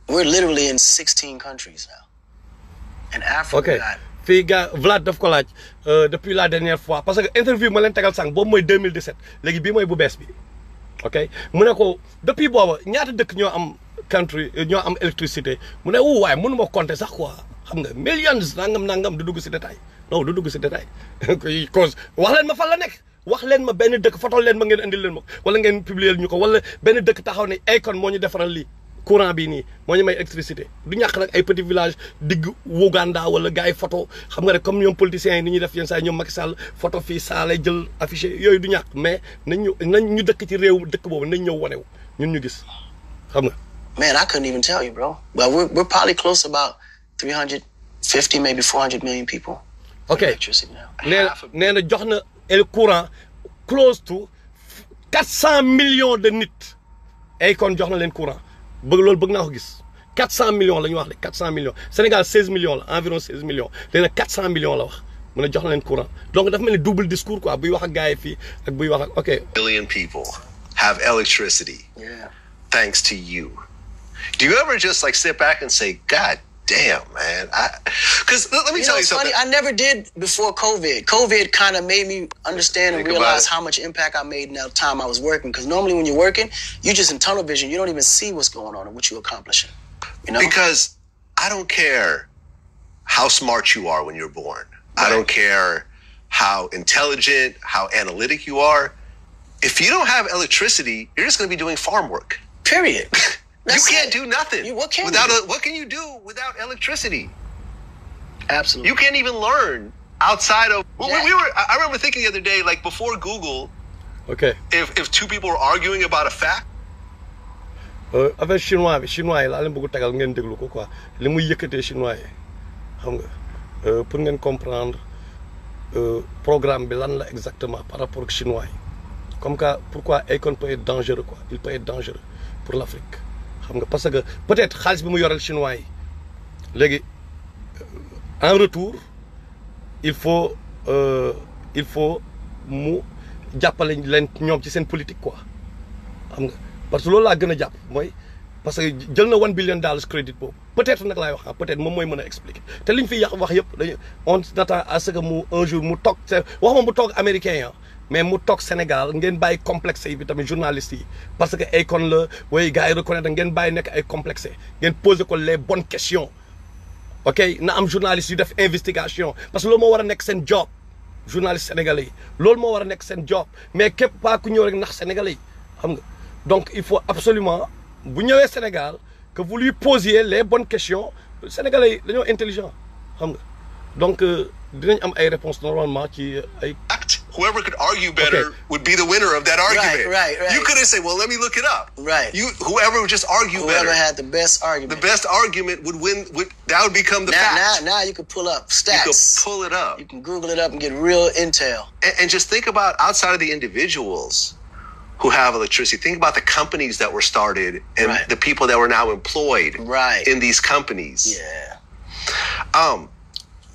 we're literally in 16 countries now. And Africa okay. fii gars Vlad daf ko laaj depuis la dernière fois parce que interview ma leen tegal sànq boobu mooy 2017 léegi bii mooy bu bees bi ok mu ne ko depuis booba ñaata dëkk ñoo am électricité mu ne waaye mënu ma compter sax quoi xam nga millions nangam du dugg si détail non du dugg si détail cause wax leen ma fan la nekk wax leen ma benn dëkk fotol leen ma ngeen indil leen ma wala ngeen publier ñu ko wala benn dëkk taxaw ne Akon moo ñu defaral lii courant bi nii moo ñu may électricité du ñàkk nag ay petit village digg Ouganda wala gars yi photo xam nga rek comme ñoom politiciens yi ni ñuy def yenn saa yi ñoom Macky Sall photo fii saa lay jël affiché yooyu du ñàkk mais nañ ñu dëkk ci réew dëkk boobu nañ ñëw wanew ñun ñu gis xam nga. Man, I couldn't even tell you, bro. But we're probably close to about 350, maybe 400 million people. Okay. Electricity now. nee na jox na el courant close to 400 millions de nit Akon jox na leen courant. Loolu bëgg naa ko gis 400 millions la ñu wax de 400 millions Sénégal 16 millions la environ 16 millions léegi nag 400 millions la wax mën a jox leen courant donc dafa mel ni double discours quoi buy wax ak gars yi fii ak buy wax ak ok. Billion people have electricity thanks to you. Do you ever just like sit back and say, God damn, man? Because let me tell you something. Funny, I never did before COVID. COVID kind of made me understand and realize how much impact I made in that time I was working. Because normally when you're working, you're just in tunnel vision. You don't even see what's going on and what you're accomplishing. You know? Because I don't care how smart you are when you're born. Right. I don't care how intelligent, how analytic you are. If you don't have electricity, you're just going to be doing farm work. Period. You can't do nothing. What can what can you do without electricity? Absolutely. You can't even learn outside of. I remember thinking the other day, like before Google. Okay. If two people were arguing about a fact. Avec chinois yi laa leen bëgg a tegal ngeen déglu ko quoi li muy yëkkatee chinois yi xam nga pour ngeen comprendre programme bi lan la exactement par rapport ak chinois yi comme que pourquoi Akon peut être dangereux quoi il peut être dangereux pour l'Afrique xam nga parce que peut-être xaalis bi mu yoreel chinois yi léegi en retour il faut mu jàppale leen ñoom ci seen politique quoi xam nga parce que loolu laa gën a jàpp mooy parce que jël na $1 billion crédit boobu peut-être nag laay wax peut-être moom mooy mën a expliquer te liñ fi wax yëpp dañu on attend à ce que mu un jour mu toog wax ma mu toog américain ya mais mu toog Sénégal ngeen bàyyi complexe yi bi tamit journalistes yi parce que Akon la way gars yi reconnaître ngeen bàyyi nekk ay complexe ngeen poser ko les bonnes questions ok na am journalistes yu def investigation parce que loolu moo war a nekk seen job journaliste sénégalais yi loolu moo war a nekk seen job mais képp pas ku ñëw rek nax sénégalais yi xam nga donc il faut absolument bu ñëwee Sénégal que vous lui posiez les bonnes questions sénégalais yi dañoo intelligent xam nga donc dinañ am ay réponses normalement ci ay. Whoever could argue better would be the winner of that argument. Right. You couldn't say, well, let me look it up. Right. Whoever would just argue better. Whoever had the best argument. The best argument would win. That would become the fact. Now you can pull up stats. You can pull it up. You can Google it up and get real intel. And just think about outside of the individuals who have electricity. Think about the companies that were started and the people that were now employed in these companies. Yeah.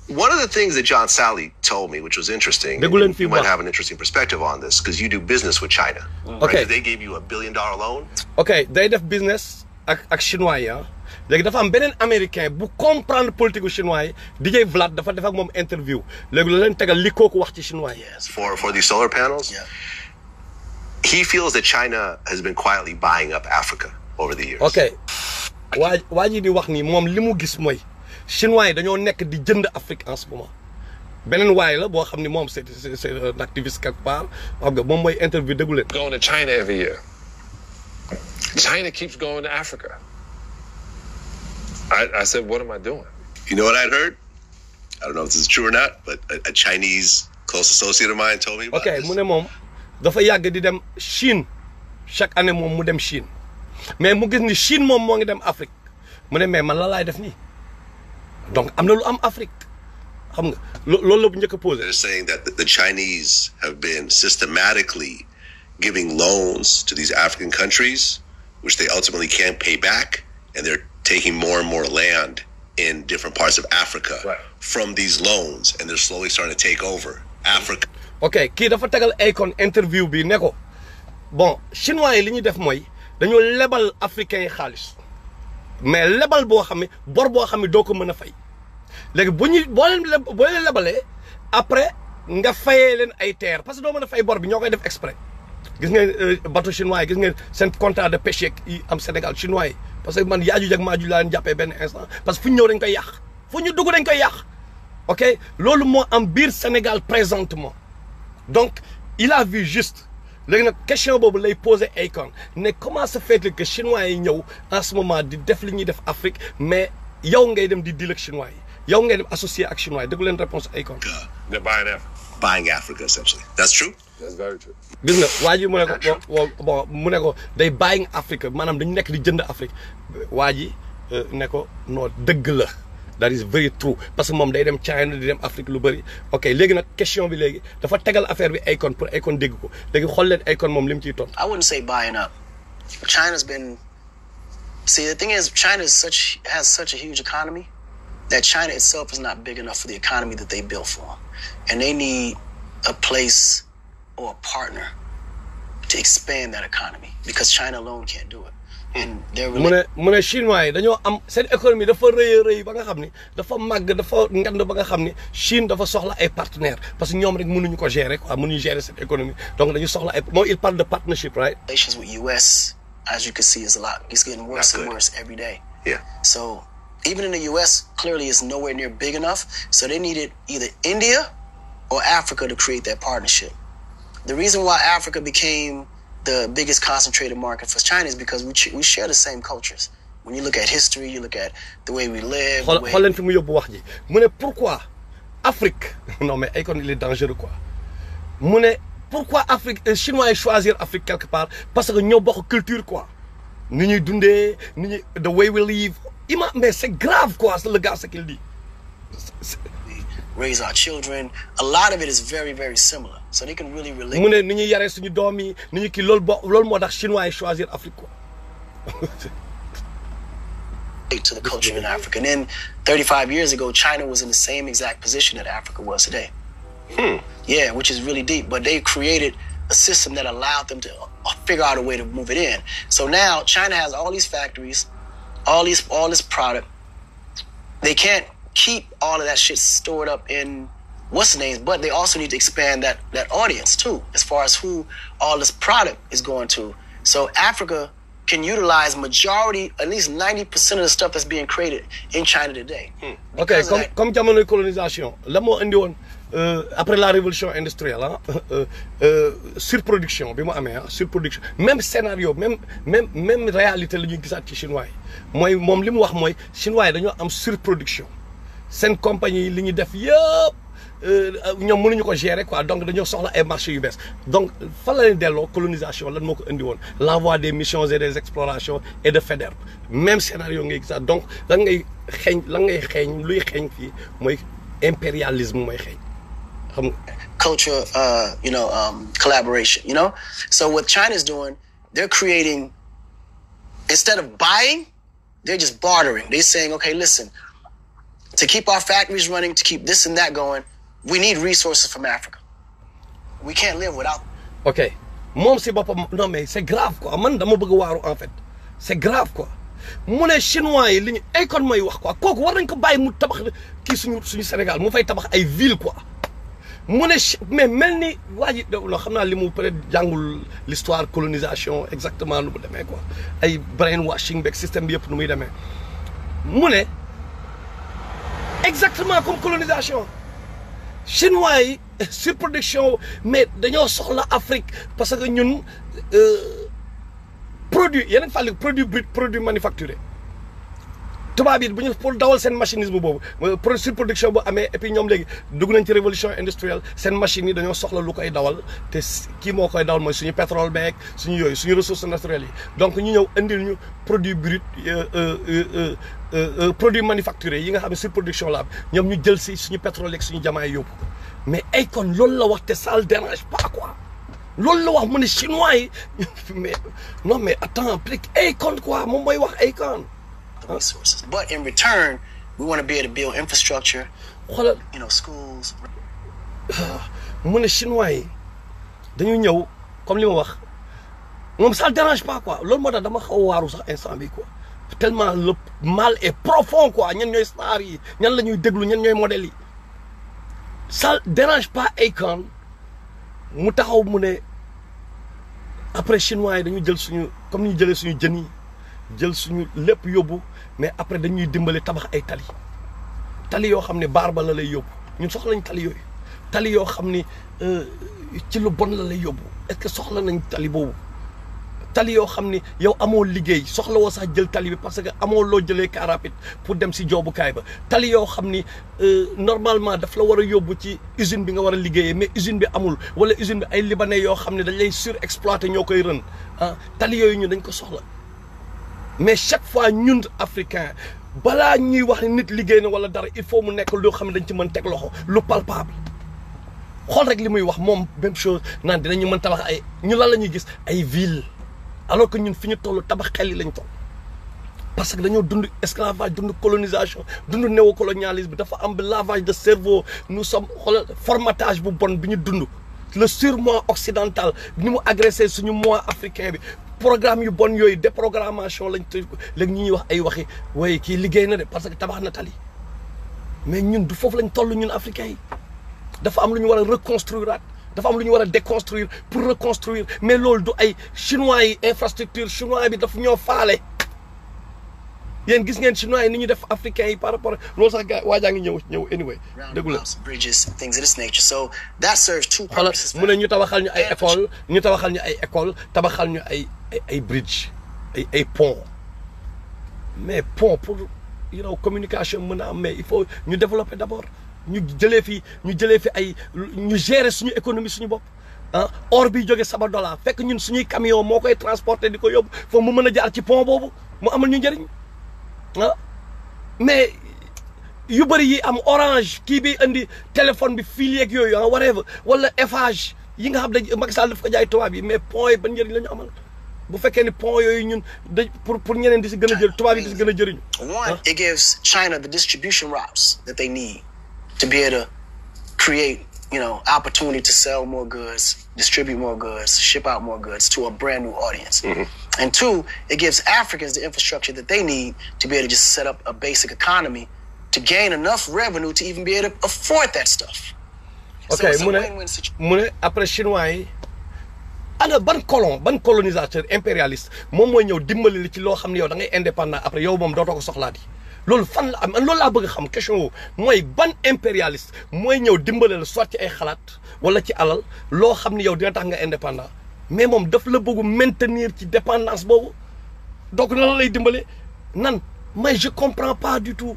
One of the things that John Sally told me, which was interesting, you might have an interesting perspective on this, because you do business with China. Okay. Right? They gave you $1 billion loan. Okay, they def business ak chinois yi léegi dafa am beneen américain bu comprendre politique chinois yi DJ Vlad dafa def ak moom interview léegi la leen tegal li kooku wax ci chinois yi. For these solar panels. Yeah. He feels that China has been quietly buying up Africa over the years. Okay, waa ji di wax ni moom li mu gis mooy. Chinois yi dañoo nekk di jënd Afrique en ce moment beneen waay la boo xam ni moom c'est un activiste quelque part xam nga moom mooy interview déglu leen. Going to China every year. China keeps going to Africa. I said, what am I doing? You know what I'd heard? I don't know if this is true or not, but a Chinese close associate of mine told me about this. mu ne moom dafa yàgg di dem Chine chaque année moom mu dem Chine mais mu gis ni Chine moom moo ngi dem Afrique mu ne mais man la laay def nii. Donc, am na lu am Afrique xam nga loolu la bu njëkk a posé. They're saying that the Chinese have been systematically giving loans to these African countries, which they ultimately can't pay back, and they're taking more and more land in different parts of Africa from these loans, and they're slowly starting to take over Africa. Ok, kii dafa tegal Akon interview bi ne ko bon chinois yi li ñuy def mooy dañoo lebal africains yi xaalis. mais lebal boo xam ne bor boo xam ne doo ko mën a fay léegi boo leen lebalee après nga fayee leen ay terre parce que doo mën a fay bor bi ñoo koy def exprès gis ngeen bateau chinois yi gis ngeen seen contrat de pêche yi am Sénégal chinois yi parce que man yaaju jag maaju laa leen jàppee benn instant parce que fu ñu ñëw dañ koy yàq fu ñu dugg dañ koy yàq ok loolu moo am biir Sénégal présentement donc il a vu juste léegi nag question boobu lay poser Akon ne comment se fait-il que chinois yi ñëw en ce moment di def li ñuy def Afrique mais yow ngay dem di deal ak chinois yi yow ngay dem associé ak chinois yi déglu leen réponse Akon. They're buying Africa. Buying Africa, essentially. That's true. That's very true. gis nga waa ji mu ne ko bon mu ne ko day buying Africa maanaam dañu nekk di jënd Afrique waa ji ne ko non dëgg la. That is very true parce que moom day dem China di dem Afrique lu bëri ok léegi nag question bi léegi dafa tegal affaire bi Akon pour Akon dégg ko léegi xool leen Akon moom li mu ciy tontu. I wouldn't say buying up. China's been See, the thing is, China has such a huge economy that China itself is not big enough for the economy that they built for, and they need a place or a partner to expand that economy because China alone can't do it. And they're really mu ne chinois yi dañoo am seen économie dafa rëy ba nga xam ni dafa màgg dafa ngand ba nga xam ni Chine dafa soxla ay partenaires parce que ñoom rek mënuñu ko gérer quoi mënuñu gérer cette économie donc dañu soxla ay il parle de partnership, right? Relations with US, as you can see, is it's getting worse and worse every day. Yeah. So even in the US, clearly is nowhere near big enough. So they needed either India or Africa to create that partnership. The reason why Africa became the biggest concentrated market for China is because we share the same cultures. When you look at history, you look at the way we live. xool leen fi mu yóbbu wax ji mu ne pourquoi Afrique non mais Akon il est dangereux quoi mu ne pourquoi Afrique chinois yi choisir Afrique quelque part parce que ñoo bokk culture quoi ni ñuy dundee ni ñuy the way we live mais c'est grave quoi c'est le gars ce qu'il dit. Raise our children. A lot of it is very, very similar. So they can really relate. mu ne ni ñuy yaree suñu doom yi ni ñu kii loolu moo tax chinois yi choisir Afrique quoi. To the culture in Africa. And then 35 years ago, China was in the same exact position that Africa was today. Yeah, which is really deep. But they created a system that allowed them to figure out a way to move it in. So now China has all these factories, all this product. They can't keep all of that shit stored up in what's the names, but they also need to expand that audience too, as far as who all this product is going to. So Africa can utilize majority, at least 90% of the stuff that's being created in China today. Ok, comme jamonoy colonisation la moo indi woon après la révolution industrielle surproduction bi mu amee surproduction même scénario même réalité la ñuy gisaat ci chinois yi mooy moom li mu wax mooy chinois yi dañoo am surproduction seen compagnie yi li ñu def yëpp ñoom mënuñu ko gérer quoi donc dañoo soxla ay marché yu bees donc fan la leen delloo colonisation lan moo ko indi woon l'envoi des missions et des explorations et de FEDER même scénario ngay gisaat donc lan ngay xeeñ luy xeeñ fii mooy impérialisme mooy xeeñ xam nga culture collaboration, so what China's doing, they're creating, instead of buying, they're just bartering. They're saying, okay, listen, to keep our factories running, to keep this and that going, we need resources from Africa. We can't live without them. Ok moom si boppam non mais c'est grave quoi man dama bëgg waaru en fait c'est grave quoi mu ne chinois yi li ñu Akon mooy wax quoi kooku war nañ ko bàyyi mu tabax kii suñu Sénégal mu fay tabax ay ville quoi mu ne mais mel ni waa ji loo xam naa li mu peut-être jàngul l'histoire colonisation exactement nu mu demee quoi ay brainwashing beeg système bi yëpp nu muy demee mu ne exactement comme colonisation chinois yi surproduction mais dañoo soxla Afrique parce que ñun produit yeneen fàlli produit brut produit manufacturé tubaab yi bu ñu pour dawal seen machinisme boobu surproduction bu amee et puis ñoom léegi dugg nañ ci révolution industrielle seen machines yi dañoo soxla lu koy dawal te kii moo koy dawal mooy suñu pétrole beeg suñu yooyu suñu ressources naturelles yi donc ñu ñëw indil ñu produit brut produit manufacturé yi nga xam ne surproduction la am ñoom ñu jël si suñu pétrole yeeg suñu jamaay yóbbu mais Akon loolu la wax te ça le dérange pas quoi loolu la wax mu ne chinois yi mais non mais attends Akon quoi moom mooy wax Akon. Resources, but in return, we want to be able to build infrastructure, schools. mu ne chinois yi dañu ñëw comme li ma wax moom ça le dérange pas quoi loolu moo tax dama xaw a waaru sax instant bi quoi tellement le mal est profond quoi ñan ñooy stars yi ñan la ñuy déglu ñan ñooy modèles yi ça dérange pas Akon mu taxaw mu ne après chinois yi dañu jël suñu comme ni ñu jëlee suñu jën yi jël suñu lépp yóbbu mais après dañuy dimbali tabax ay tali yoo xam ne baar ba la lay yóbbu ñun soxla nañ tali yooyu tali yoo xam ni ci lu bon la lay yóbbu est-ce que soxla nañ tali boobu tali yoo xam ni yow amoo liggéey soxla woo sax jël tali bi parce que amoo loo jëlee car rapide pour dem si joobukaay ba tali yoo xam ni normalement daf la war a yóbbu ci usine bi nga war a liggéeyee mais usine bi amul wala usine bi ay libanais yoo xam ne dañ lay surexploité ñoo koy rën tali yooyu ñu dañ ko soxla mais chaque fois ñun africain balaa ñuy wax ne nit liggéey na wala dara il faut mu nekk loo xam ne dañ ci mën teg loxo lu palpable xool rek li muy wax moom même chose naan dinañu mën tabax ay ñu lan la ñuy gis ay ville alors que ñun fi ñu toll tabax xel yi lañ toll parce que dañoo dund esclavage dund colonisation dund néocolonialisme dafa am lavage de cerveau nous sommes xoolal formatage bu bon bi ñu dund le surmoi occidental ni mu agressé suñu moi africain bi programme yu bon yooyu déprogrammation lañ tëj léegi ñu ñuy wax ay waxi waaye kii liggéey na de parce que tabax na tali mais ñun du foofu lañ toll ñun africains yi dafa am lu ñu war a reconstruire dafa am lu ñu war a déconstruire pour reconstruire mais loolu du ay chinois yi infrastructure chinois bi daf ñoo faale yéen gis ngeen chinois yi ni ñu def africains yi par rapport loolu sax gars waajaa ngi ñëw anyway déggu la bridges, things of this nature. So that serves two purposes. mu ne ñu tabaxal ñu ay école ñu tabaxal ñu ay école tabaxal ñu ay bridge ay pont mais pont pour communication mën a am mais il faut ñu développer d'abord ñu jëlee fi ay ñu gérer suñu économie suñu bopp ah or bi jóge $7 fekk ñun suñuy camion moo koy transporter di ko yóbbu foofu mu mën a jaar ci pont boobu mu amal ñu njëriñ ah mais yu bëri yi am orange kii bi indi téléphone bi fil yeeg yooyu ah whatever wala Eiffage yi nga xam ne Macky Sall daf ko jaay tubaab yi mais pont yi ban njëriñ la ñu amal bu fekkee ni pont yooyu ñun pour ñeneen di si gën a jël tubaab yi di si gën a jëriñu. One, it gives China the distribution routes that they need to be able to create, opportunity to sell more goods, distribute more goods, ship out more goods to a brand new audience. And two, it gives Africans the infrastructure that they need to be able to just set up a basic economy to gain enough revenue to even be able to afford that stuff. Okay, mu ne après chinois yi ana ban colonisateur impérialiste moom mooy ñëw dimbali li ci loo xam ne yow da ngay indépendant après yow moom dootoo ko soxlaati loolu fan la am loolu laa bëgg a xam question wu mooy ban impérialiste mooy ñëw dimbali la soit ci ay xalaat wala ci alal loo xam ne yow dina tax nga indépendant mais moom daf la bëgg maintenir ci dépendance boobu donc lan lay dimbale nan mais je comprends pas du tout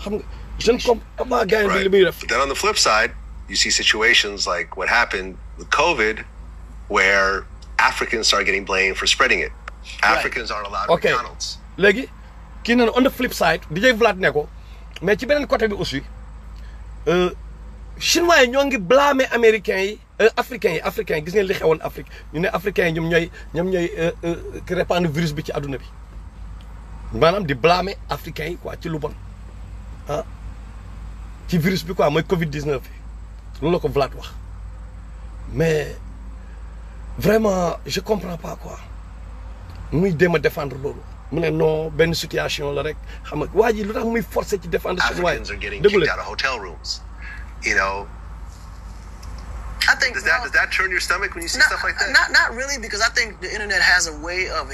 xam nga je ne comprends pas gars yi li muy def. Then on the flip side, you see situations like what happened with COVID, where Africans start getting blamed for spreading it. Africans aren't allowed at McDonald's. Léegi kii na on the flip side DJ Vlad ne ko mais ci beneen côté bi aussi chinois yi ñoo ngi blâmer américains yi africains yi gis ngeen li xewoon Afrique ñu ne africains yi ñoom ñooy ki répandre virus bi ci adduna bi maanaam di blâmer africains yi quoi ci lu bon ah ci virus bi quoi mooy Covid-19 bi loolu la ko Vlad wax mais vraiment je comprends pas quoi muy dem a défendre loolu mu ne non benn situation la rek xam nga waa ji lu tax muy forcer ci défendre chinois yi. Africans are getting kicked out of hotel rooms. I think does that turn your stomach when you see stuff like that? Not really, because I think the internet has a way of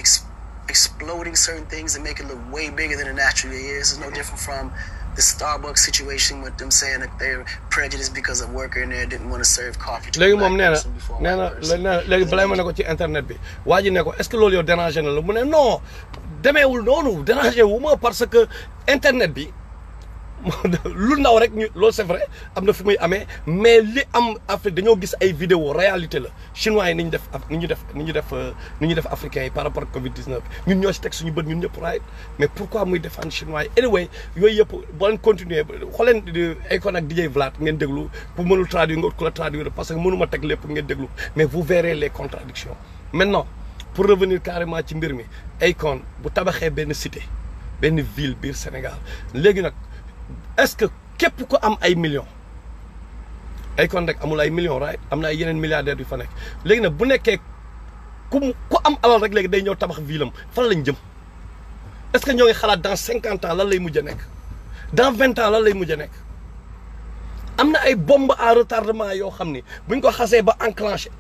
exploding certain things and make it look way bigger than it naturally is. It's no different from the Starbucks situation with them saying that they're prejudiced because a worker in there didn't want to serve coffee to léegi moom nee na léegi balaa ma ne ko ci internet bi waa ji ne ko est-ce que loolu yow dérangé na la mu ne non demeewul noonu dérangé wu ma parce que internet bi lu ndaw rek ñu loolu c'est vrai am na fu muy amee mais li am Afrique dañoo gis ay vidéo réalité la chinois yi ni ñu def africains yi par rapport ak Covid-19 ñun ñoo ci teg suñu bët ñun ñëpp right mais pourquoi muy défendre chinois yi anyway yooyu yëpp boo leen continuer xooleen Akon ak DJ Vlad ngeen déglu pour mënul traduire nga ut ku la traduire parce que mënuma teg lépp ngeen déglu mais vous verrez les contradictions maintenant pour revenir carrément ci mbir mi Akon bu tabaxee benn cité benn ville biir Sénégal léegi nag est-ce que képp ku am ay millions Akon rek amul ay millions right am na ay yeneen milliardaires yu fa nekk léegi nag bu nekkee ku am alal rek léegi day ñëw tabax ville am fan lañ jëm est-ce que ñoo ngi xalaat dans 50 ans lan lay mujj a nekk dans 20 ans lan lay mujj a nekk am na ay bombe à retardement yoo xam ni buñ ko xasee ba enclenché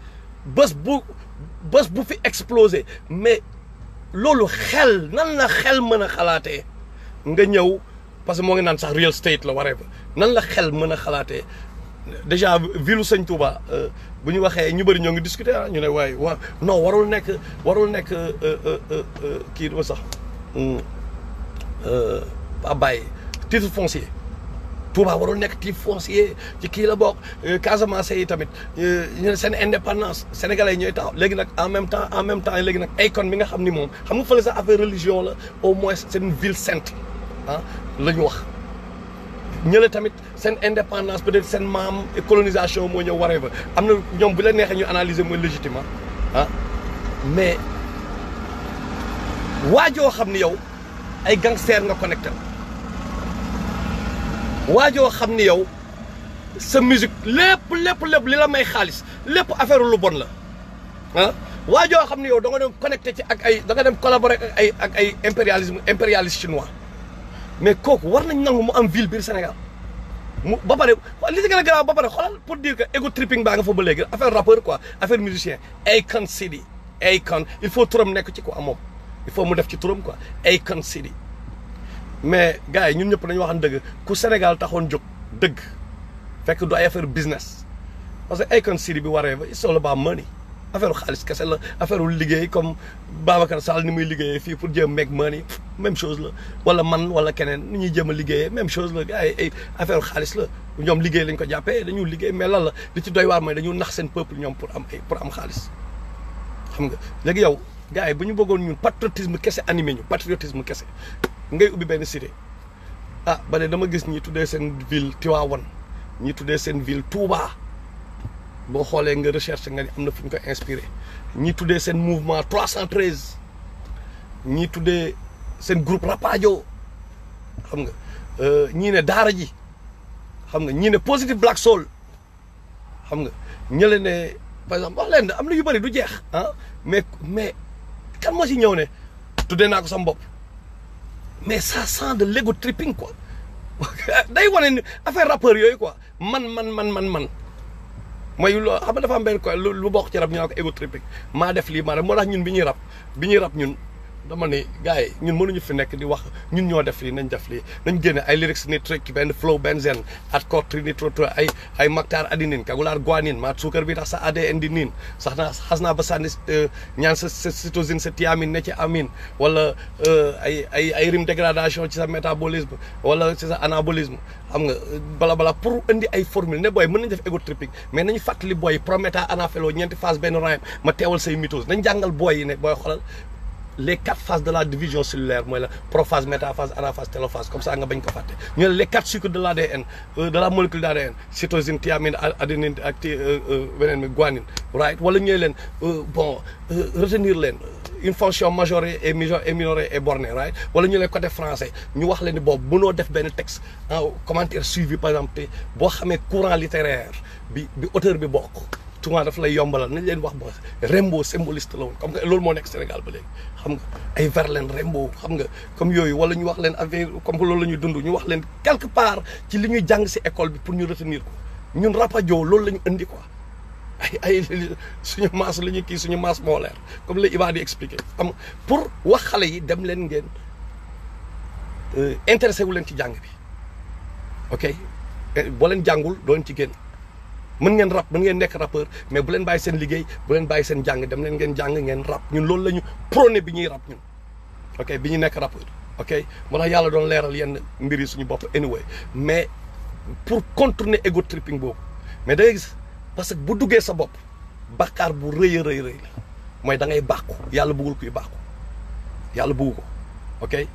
bés bu fi explosé mais loolu xel nan la xel mën a xalaatee nga ñëw. parce que moo ngi naan sax real estate la whatever nan la xel mën a xalaatee déjà ville Sëñ Touba bu ñu waxee ñu bëri ñoo ngi discuter ñu ne waaye non warul nekk kii duma sax ba bàyyi titre foncier Touba warul nekk titre foncier ci kii la bokk Casamance yi tamit ñu ne seen indépendance sénégalais yi ñooy taxaw léegi nag en même temps léegi nag Akon bi nga xam ni moom xam nga fële sax affaire religion la au moins c'est une ville sainte ah la ñu wax ñële tamit seen indépendance peut-être seen maam colonisation moo ñëw waree ba am na ñoom bu la neexee ñu analyser mooy légitime mais waajoo xam ni yow ay gangster nga connecté waajoo xam ni yow sa musique lépp li la may xaalis lépp affaire lu bon la ah waajoo xam ni yow da nga dem connecté ci ak ay da nga dem collaborer ak ay impérialiste chinois mais kooku war nañ nangu mu am ville biir Sénégal mu ba pare li ci gën a garaaw ba pare xoolal pour dire que ego tripping baa nga fa ba léegi affaire rappeur quoi affaire musicien Akon City Akon il faut turam nekk ci quoi moom il faut mu def ci turam quoi Akon City mais gars yi ñun ñëpp dañu waxan dëgg ku Sénégal taxoon jóg dëgg fekk du ay affaire business parce que Akon City bi waree ba it's all about money affaire xaalis kese la affaire liggéey comme Babacar Sall ni muy liggéeyee fii pour jéem make money même chose la wala man wala keneen ni ñuy jéem a liggéeyee même chose la gars yi ay affaire xaalis la ñoom liggéey lañ ko jàppee dañu liggéey mais lan la li ci doy waar mooy dañu nax seen peuple ñoom pour am xaalis xam nga léegi yow gars yi bu ñu bëggoon ñun patriotisme kese animé ñu patriotisme kese ngay ubbi benn cité ah ba ne dama gis ñi tuddee seen ville Tivaouane ñi tuddee seen ville Touba boo xoolee nga recherche nga ni am na fu ñu ko inspiré ñi tuddee seen mouvement 313 ñi tuddee seen groupe Rapadio xam nga ñii ne Daara ji xam nga ñii ne Positive Black Soul xam nga ñële ne par exemple wax leen am na yu bëri du jeex ah mais kan moo si ñëw ne tuddee naa ko sama bopp mais ça sent de l'ego tripping quoi day wane ni affaire rappeur yooyu quoi man mooy loo xam nga dafa am benn quoi lu bokk ci rap ñu naan ko ego tripping maa def lii maa def moo tax ñun bi ñuy rap ñun dama ne gars yi ñun mënuñu fi nekk di wax ñun ñoo def lii nañ def lii nañ génne ay lyrics ni truc benn flow benn zen at code trinitro ay Makhtar adenine Kagoulard guanine maa suukar bi tax sa ADN di niin sax naa xas naa ba sànni ñaan sa cytosine sa thiamine ne ci amine wala ay rime dégradation ci sa métabolisme wala ci sa anabolisme xam nga bala pour indi ay formule ne booy mën nañ def ego tripping mais nañu fàttali booy prometa anafelo ñeenti phase benn rhyme ma teewal say mitose nañ jàngal booy yi ne booy xoolal les 4 phases de la division cellulaire mooy la prophase métaphase anaphase télophase comme ça nga bañ ko fàtte ñu ne les 4 cycles de l'ADN de la molécule d'ADN cytosine thiamine adénine ak beneen mi guanine right wala ñu leen retenir leen une fonction majorée et minorée et bornée right wala ñu leen côté français ñu wax leen ni boobu mënoo def benn texte en commentaire suivi par exemple te boo xamee courant littéraire bi auteur bi bokk souvent daf lay yombalal nañ leen wax ba Rimbaud symboliste la woon comme que loolu moo nekk Sénégal ba léegi xam nga ay Verlaine Rimbaud xam nga comme yooyu wala ñu wax leen affaire comme que loolu la ñuy dund ñu wax leen quelque part ci li ñuy jàng si école bi pour ñu retenir ko ñun Rapadio loolu la ñu indi quoi ay suñu maas la ñuy kii suñu maas moo leer comme la Iba di expliqué xam nga pour wax xale yi dem leen ngeen intéressé wu leen ci jàng bi ok boo leen jàngul doo leen ci génn mën ngeen rap mën ngeen nekk rappeur mais bu leen bàyyi seen liggéey bu leen bàyyi seen jàng dem leen ngeen jàng ngeen rap ñun loolu la ñu prôné bi ñuy rap ñun ok bi ñu nekk rappeur ok moo tax yàlla doon leeral yenn mbir yi suñu bopp anyway mais pour contourner ego tripping boobu mais da ngay gis parce que bu duggee sa bopp bàkkaar bu rëy a rëy la mooy da ngay bàkku yàlla bëggul kuy bàkku yàlla bëggu ko ok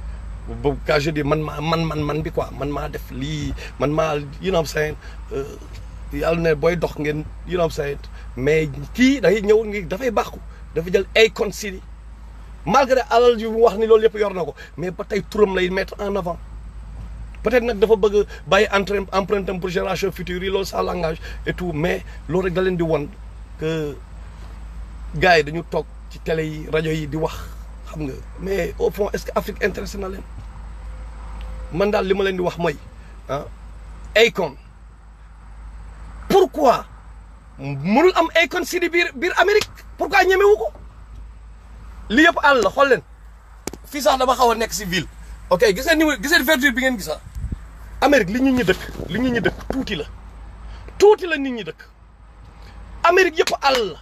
bu ka je dis man bi quoi man maa def lii man maa you know what I'm saying yàlla ne booy dox ngeen you know what I'm saying mais kii day ñëw ngi dafay bàkku dafa jël Akon City malgré alal yu wax ni loolu yëpp yor na ko mais ba tey turam lay mettre en avant peut-être nag dafa bëgg bàyyi empreinte pour génération future yi loolu sa langage et tout mais loolu rek da leen di won que gars yi dañu toog ci télé yi rajo yi di wax xam nga mais au fond est-ce que Afrique intéressé na leen man daal li ma leen di wax mooy ah Akon pourquoi mënul am Akon City biir Amérique pourquoi ñemewu ko li yëpp àll la xool leen fii sax dama xaw a nekk si ville ok gis ngeen verdure bi ngeen gis Amérique li nit ñi dëkk tuuti la nit ñi dëkk Amérique yëpp àll la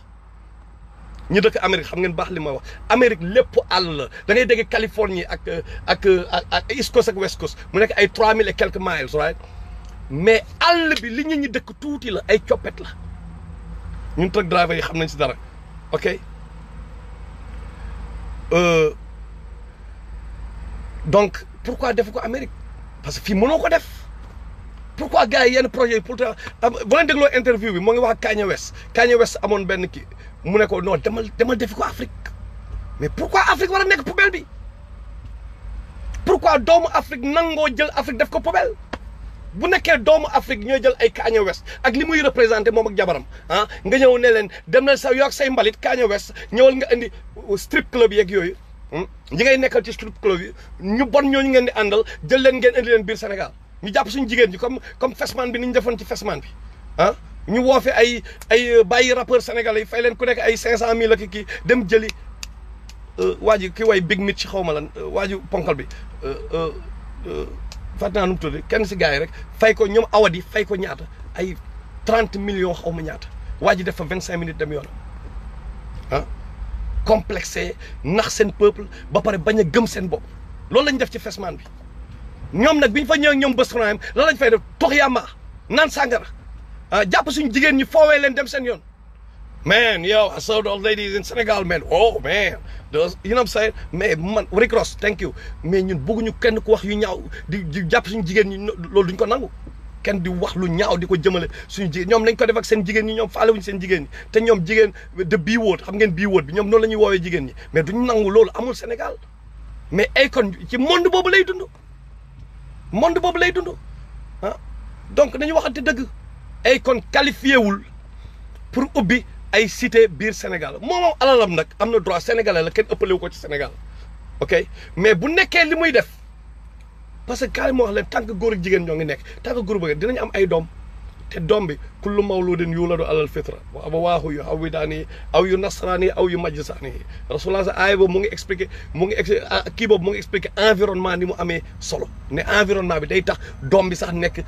ñu dëkk Amérique xam ngeen baax li ma wax Amérique lépp àll la da ngay dégg Californie ak East Coast ak West Coast mu nekk ay 3000 et quelques miles right mais àll bi li ñi dëkk tuuti la ay coppet la ñun truck driver yi xam nañ si dara ok donc pourquoi def ko Amérique parce que fii mënoo ko def pourquoi gars yi yenn projet yi pour boo leen dégloo interview bi moo ngi wax ak Kanye West amoon benn kii mu ne ko non demal defi ko Afrique mais pourquoi Afrique war a nekk poubelle bi pourquoi doomu Afrique nangoo jël Afrique def ko poubelle bu nekkee doomu Afrique ñooy jël ay Kanye West ak li muy représenté moom ak jabaram ah nga ñëw ne leen dem na sa yokk say mbalit Kanye West ñëwal nga indi strip club yeeg yooyu ñi ngay nekkal ci strip club yi ñu bon ñooñu ngeen di àndal jël leen ngeen indi leen biir Sénégal ñu jàpp suñu jigéen ñi comme Fesman bi ni ñu defoon ci Fesman bi ah ñu woo fi ay bàyyi rappeur sénégalais yi fay leen ku nekk ay 500000 ak kii dem jëli waa ji ki way Big Mitch xaw ma lan waa ji ponkal bi fàtte naa nu mu tudd kenn si gars yi rek fay ko ñoom awadi fay ko ñaata ay 30 millions xaw ma ñaata waa ji def fa 25 minutes dem yoonam ah complexé nax seen peuple ba pare bañ a gëm seen bopp loolu lañ def ci Fesman bi ñoom nag bi ñu fa ñëwee ñoom bés lan lañ fay def tox yàmba naan sàngara jàpp suñu jigéen ñi foowee leen dem seen yoon man yow I saw those ladies in Sénégal man oh man those you know what I'm saying mais man Rick Ross thank you mais ñun bëgguñu kenn ku wax yu ñaaw di jàpp suñu jigéen ñi loolu duñ ko nangu kenn di wax lu ñaaw di ko jëmale suñu jigéen ñoom nañ ko def ak seen jigéen ñi ñoom faalewuñu seen jigéen ñi te ñoom jigéen de bii wóot xam ngeen bii wóot bi ñoom noonu la ñuy woowee jigéen ñi mais duñ nangu loolu amul Sénégal mais Akon ci monde boobu lay dund ah donc nañu waxante dëgg Akon qualifié wul pour ubbi ay cité biir Sénégal moom alalam nag am na droit sénégalais la kenn ëppalewu ko ci Sénégal ok mais bu nekkee li muy def parce que kaay moo wax leen tant que góor ak jigéen ñoo ngi nekk tant que góor bëgg dinañ am ay doom te doom bi kullu mawludin yuladu alal fitra wa abawaahu yu hawwidaani aw yu nasraani aw yu majjisaani rasulullah sa aaya boobu mu ngi expliqué kii boobu mu ngi expliqué environnement ni mu amee solo ne environnement bi day tax doom bi sax nekk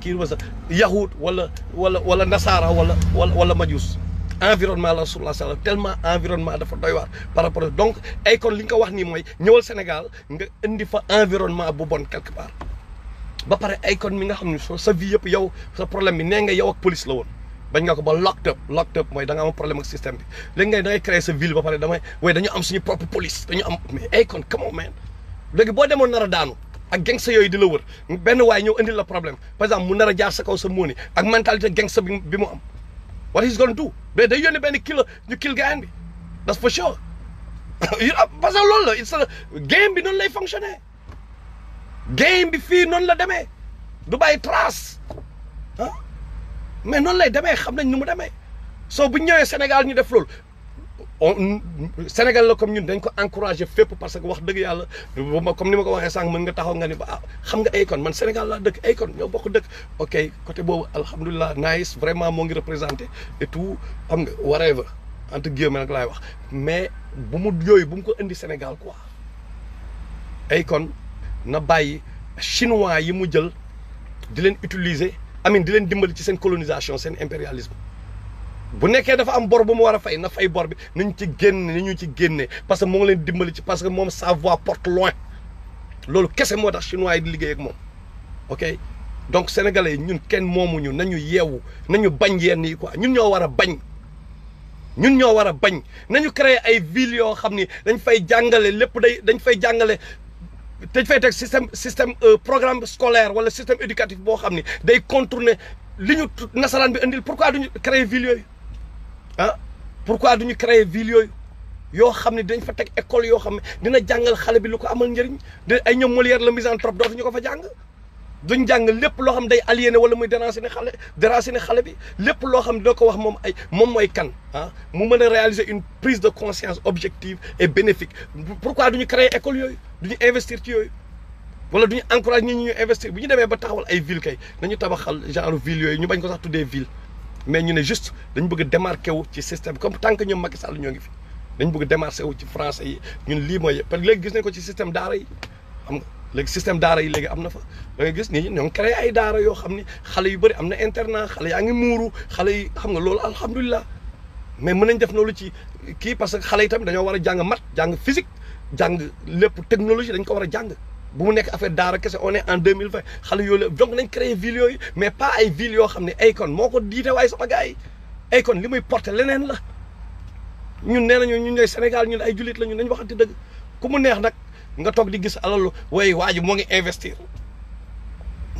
kii ba sax yahud wala nasaara wala majus environnement la rasulullah sallam tellement environnement dafa doy waar par rapport donc Akon li nga ko wax nii mooy ñëwal Sénégal nga indi fa environnement bu bon quelque part ba pare Akon mi nga xam ne sa vie yëpp yow sa problème bi nee nga yow ak police la woon bañ nga ko ba locked up mooy da nga am problème ak système bi léegi ngay da ngay créer sa ville ba pare dañu am suñu propre police dañu am mais Akon come on man léegi boo demoon nar a daanu ak gangster yooyu di la wër benn waay ñëw indil la problème par exemple mu nar a jaar sa kaw sa móoni ak mentalité gangster bi mu am what he's gonna do mais day yónni benn kilo ñu kill gaayan bi that's for sure parce que loolu la it's game bi noonu lay fonctionner game bi fii noonu la demee du bàyyi trace ah mais noonu lay demee xam nañ nu mu demee soo bu ñëwee Sénégal ñu def loolu Sénégal la comme ñun dañ ko encouragé fépp parce que wax dëgg yàlla comme ni ma ko waxee sànq mën nga taxaw nga ni ba xam nga Akon man Sénégal laa dëkk Akon ñoo bokk dëkk ok côté boobu alhamdulilah nice vraiment moo ngi représenté et tout xam nga whatever entre guillemets nag laay wax mais bu mu ko indi Sénégal quoi Akon na bàyyi chinois yi mu jël di leen utiliser di leen dimbali ci seen colonisation seen impérialisme bu nekkee dafa am bor bu mu war a fay na fay bor bi nañ ci génne parce que moo ngi leen dimbali ci parce que moom sa voix porte loin loolu kese moo tax chinois yi di liggéey ak moom ok donc sénégalais yi ñun kenn moomuñu nañu yeewu nañu bañ yenn yi quoi ñun ñoo war a bañ nañu créer ay villes yoo xam ni dañ fay jàngale lépp dañ fay jàngale dañ fay teg système programme scolaire wala système éducatif boo xam ni day contourner li ñu nasaraan bi indil pourquoi duñu créer ville yooyu pourquoi duñu créer ville yooyu yoo xam ne dañ fa teg école yoo xam ne dina jàngal xale bi lu ko amal njëriñ ay ñoom Molière la misanthrope dootuñu ko fa jàng duñ jàng lépp loo xam day aliéné wala muy déraciné xale bi lépp loo xam ne doo ko wax moom mooy kan mu mën a réaliser une prise de conscience objective et bénéfique pourquoi duñu créer école yooyu duñu investir ci yooyu wala duñu encourage nit ñi ñu investir bu ñu demee ba taxawal ay ville kay nañu tabaxal genre ville yooyu ñu bañ ko sax tuddee ville mais ñu ne juste dañu bëgg a démarqué wu ci système comme tant que ñoom Macky Sall ñoo ngi fi dañu bëgg a démarqué wu ci français yi ñun lii mooy parce que léegi gis nañ ko ci système daara yi xam nga léegi système daara yi léegi am na fa da ngay gis nii ñoo ngi créé ay daara yoo xam ni xale yu bëri am na internat xale yaa ngi muuru xale yi xam nga loolu alhamdulilah mais mën nañ def loolu ci kii parce que xale yi tamit dañoo war a jàng maths jàng physique jàng lépp technologie dañ ko war a jàng bu mu nekk affaire daara kese on est en 2020 xale yooyu la donc nañ créé villes yooyu mais pas ay villes yoo xam ne Akon moo ko diite waaye sama gars yi Akon li muy porté leneen la ñun nee nañu ñun ñooy Sénégal ñun ay jullit la ñun dañu waxante dëgg ku mu neex nag nga toog di gis alalu way waa ji moo ngi investir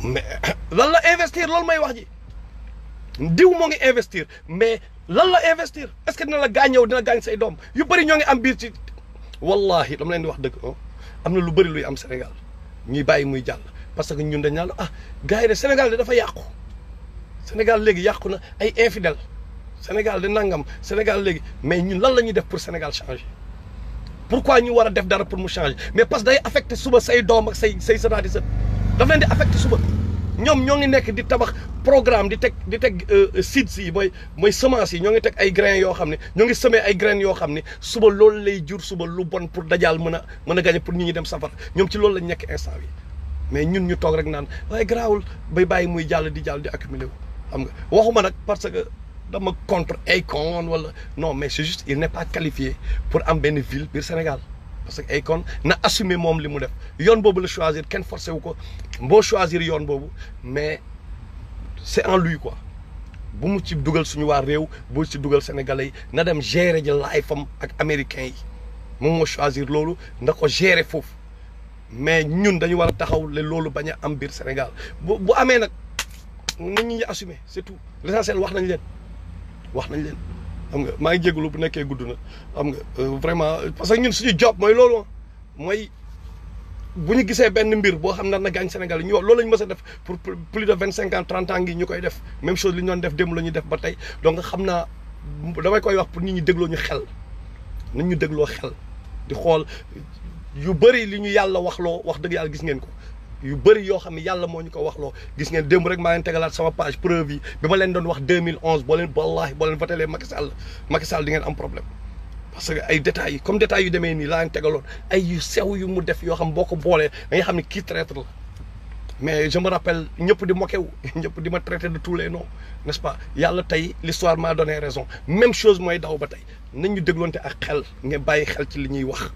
mais lan la investir loolu may wax ji diw moo ngi investir mais lan la investir est-ce que dina la gaañëw dina gaañ say doom yu bëri ñoo ngi am biir ci wallahi dama leen di wax dëgg am na lu bëri luy am Sénégal ñuy bàyyi muy jàll parce que ñun dañ naan ah gars yi de Sénégal de dafa yàqu Sénégal léegi yàqu na ay infidèles Sénégal de nangam Sénégal léegi mais ñun lan la ñuy def pour Sénégal changer pourquoi ñu war a def dara pour mu changer mais parce que day affecté suba say doom ak say sëtaat yi sët daf leen di affecté suba ñoom ñoo ngi nekk di tabax programme di teg seeds yi mooy semence yi ñoo ngi teg ay grains yoo xam ne ñoo ngi semer ay graines yoo xam ne suba loolu lay jur suba lu bon pour dajaal mën a gagné pour nit ñi dem safar ñoom ci loolu lañ nekk instant bi mais ñun ñu toog rek naan waaye garaawul bay bàyyi muy jàll di accumulé wu xam nga waxuma nag parce que dama contre Akon wala non mais c'est juste il n'est pas qualifié pour am benn ville biir Sénégal parce que Akon na assumer moom li mu def yoon boobu la choisir kenn forcé wu ko boo choisir yoon boobu mais c'est en lui quoi bu mu ci dugal suñu waa réew bu ci dugal sénégalais yi na dem gérer ji life am ak américains yi moom moo choisir loolu na ko gérer foofu mais ñun dañu war a taxaw le loolu bañ a am biir Sénégal bu amee nag nit ñi assumer c'est tout l'essentiel wax nañ leen xam nga maa ngi jégalu bu nekkee gudd na xam nga vraiment parce que ñun suñu job mooy loolu mooy bu ñu gisee benn mbir boo xam ne na gaañ Sénégal ñu wax loolu la ñu mës a def pour plus de 25 ans 30 ans ngi ñu koy def même chose li ñu doon def démb la ñuy def ba tey donc xam naa damay koy wax pour nit ñi dégloo ñu xel nañ ñu dégloo xel di xool yu bëri li ñu yàlla waxloo wax dëgg yàlla gis ngeen ko yu bëri yoo xam ne yàlla moo ñu ko waxloo gis ngeen démb rek maa leen tegalaat sama page preuve yi bi ma leen doon wax 2011 boo leen wallaahi boo leen votelee Macky Sall di ngeen am problème parce que ay détails yi comme détails yu demee nii laa leen tegaloon ay yu sew yu mu def yoo xam boo ko boolee da nga xam ne kii traître la mais je me rappelle ñëpp di moqué wu ñëpp di ma traité de tous les noms n'est-ce pas yàlla tey l'histoire m'a donné raison même chose mooy daw ba tey nañ ñu dégloonte ak xel nga bàyyi xel ci li ñuy wax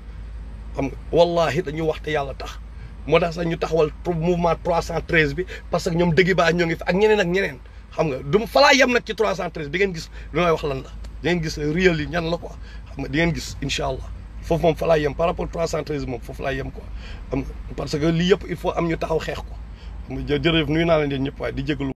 xam nga wallahi dañuy wax te yàlla tax moo tax sax ñu taxawal mouvement 313 bi parce que ñoom dëgg baa ñoo ngi fi ak ñeneen xam nga du falaa yem nag ci 313 di ngeen gis lu may wax lan la di ngeen gis réel yi ñan la quoi xam nga di ngeen gis incha allah foofu moom falaa yem par rapport 313 moom foofu laa yem quoi xam nga parce que lii yëpp il faut am ñu taxaw xeex ko xam nga jërëjëf nuyu naa leen yéen ñëpp waaye di jégalu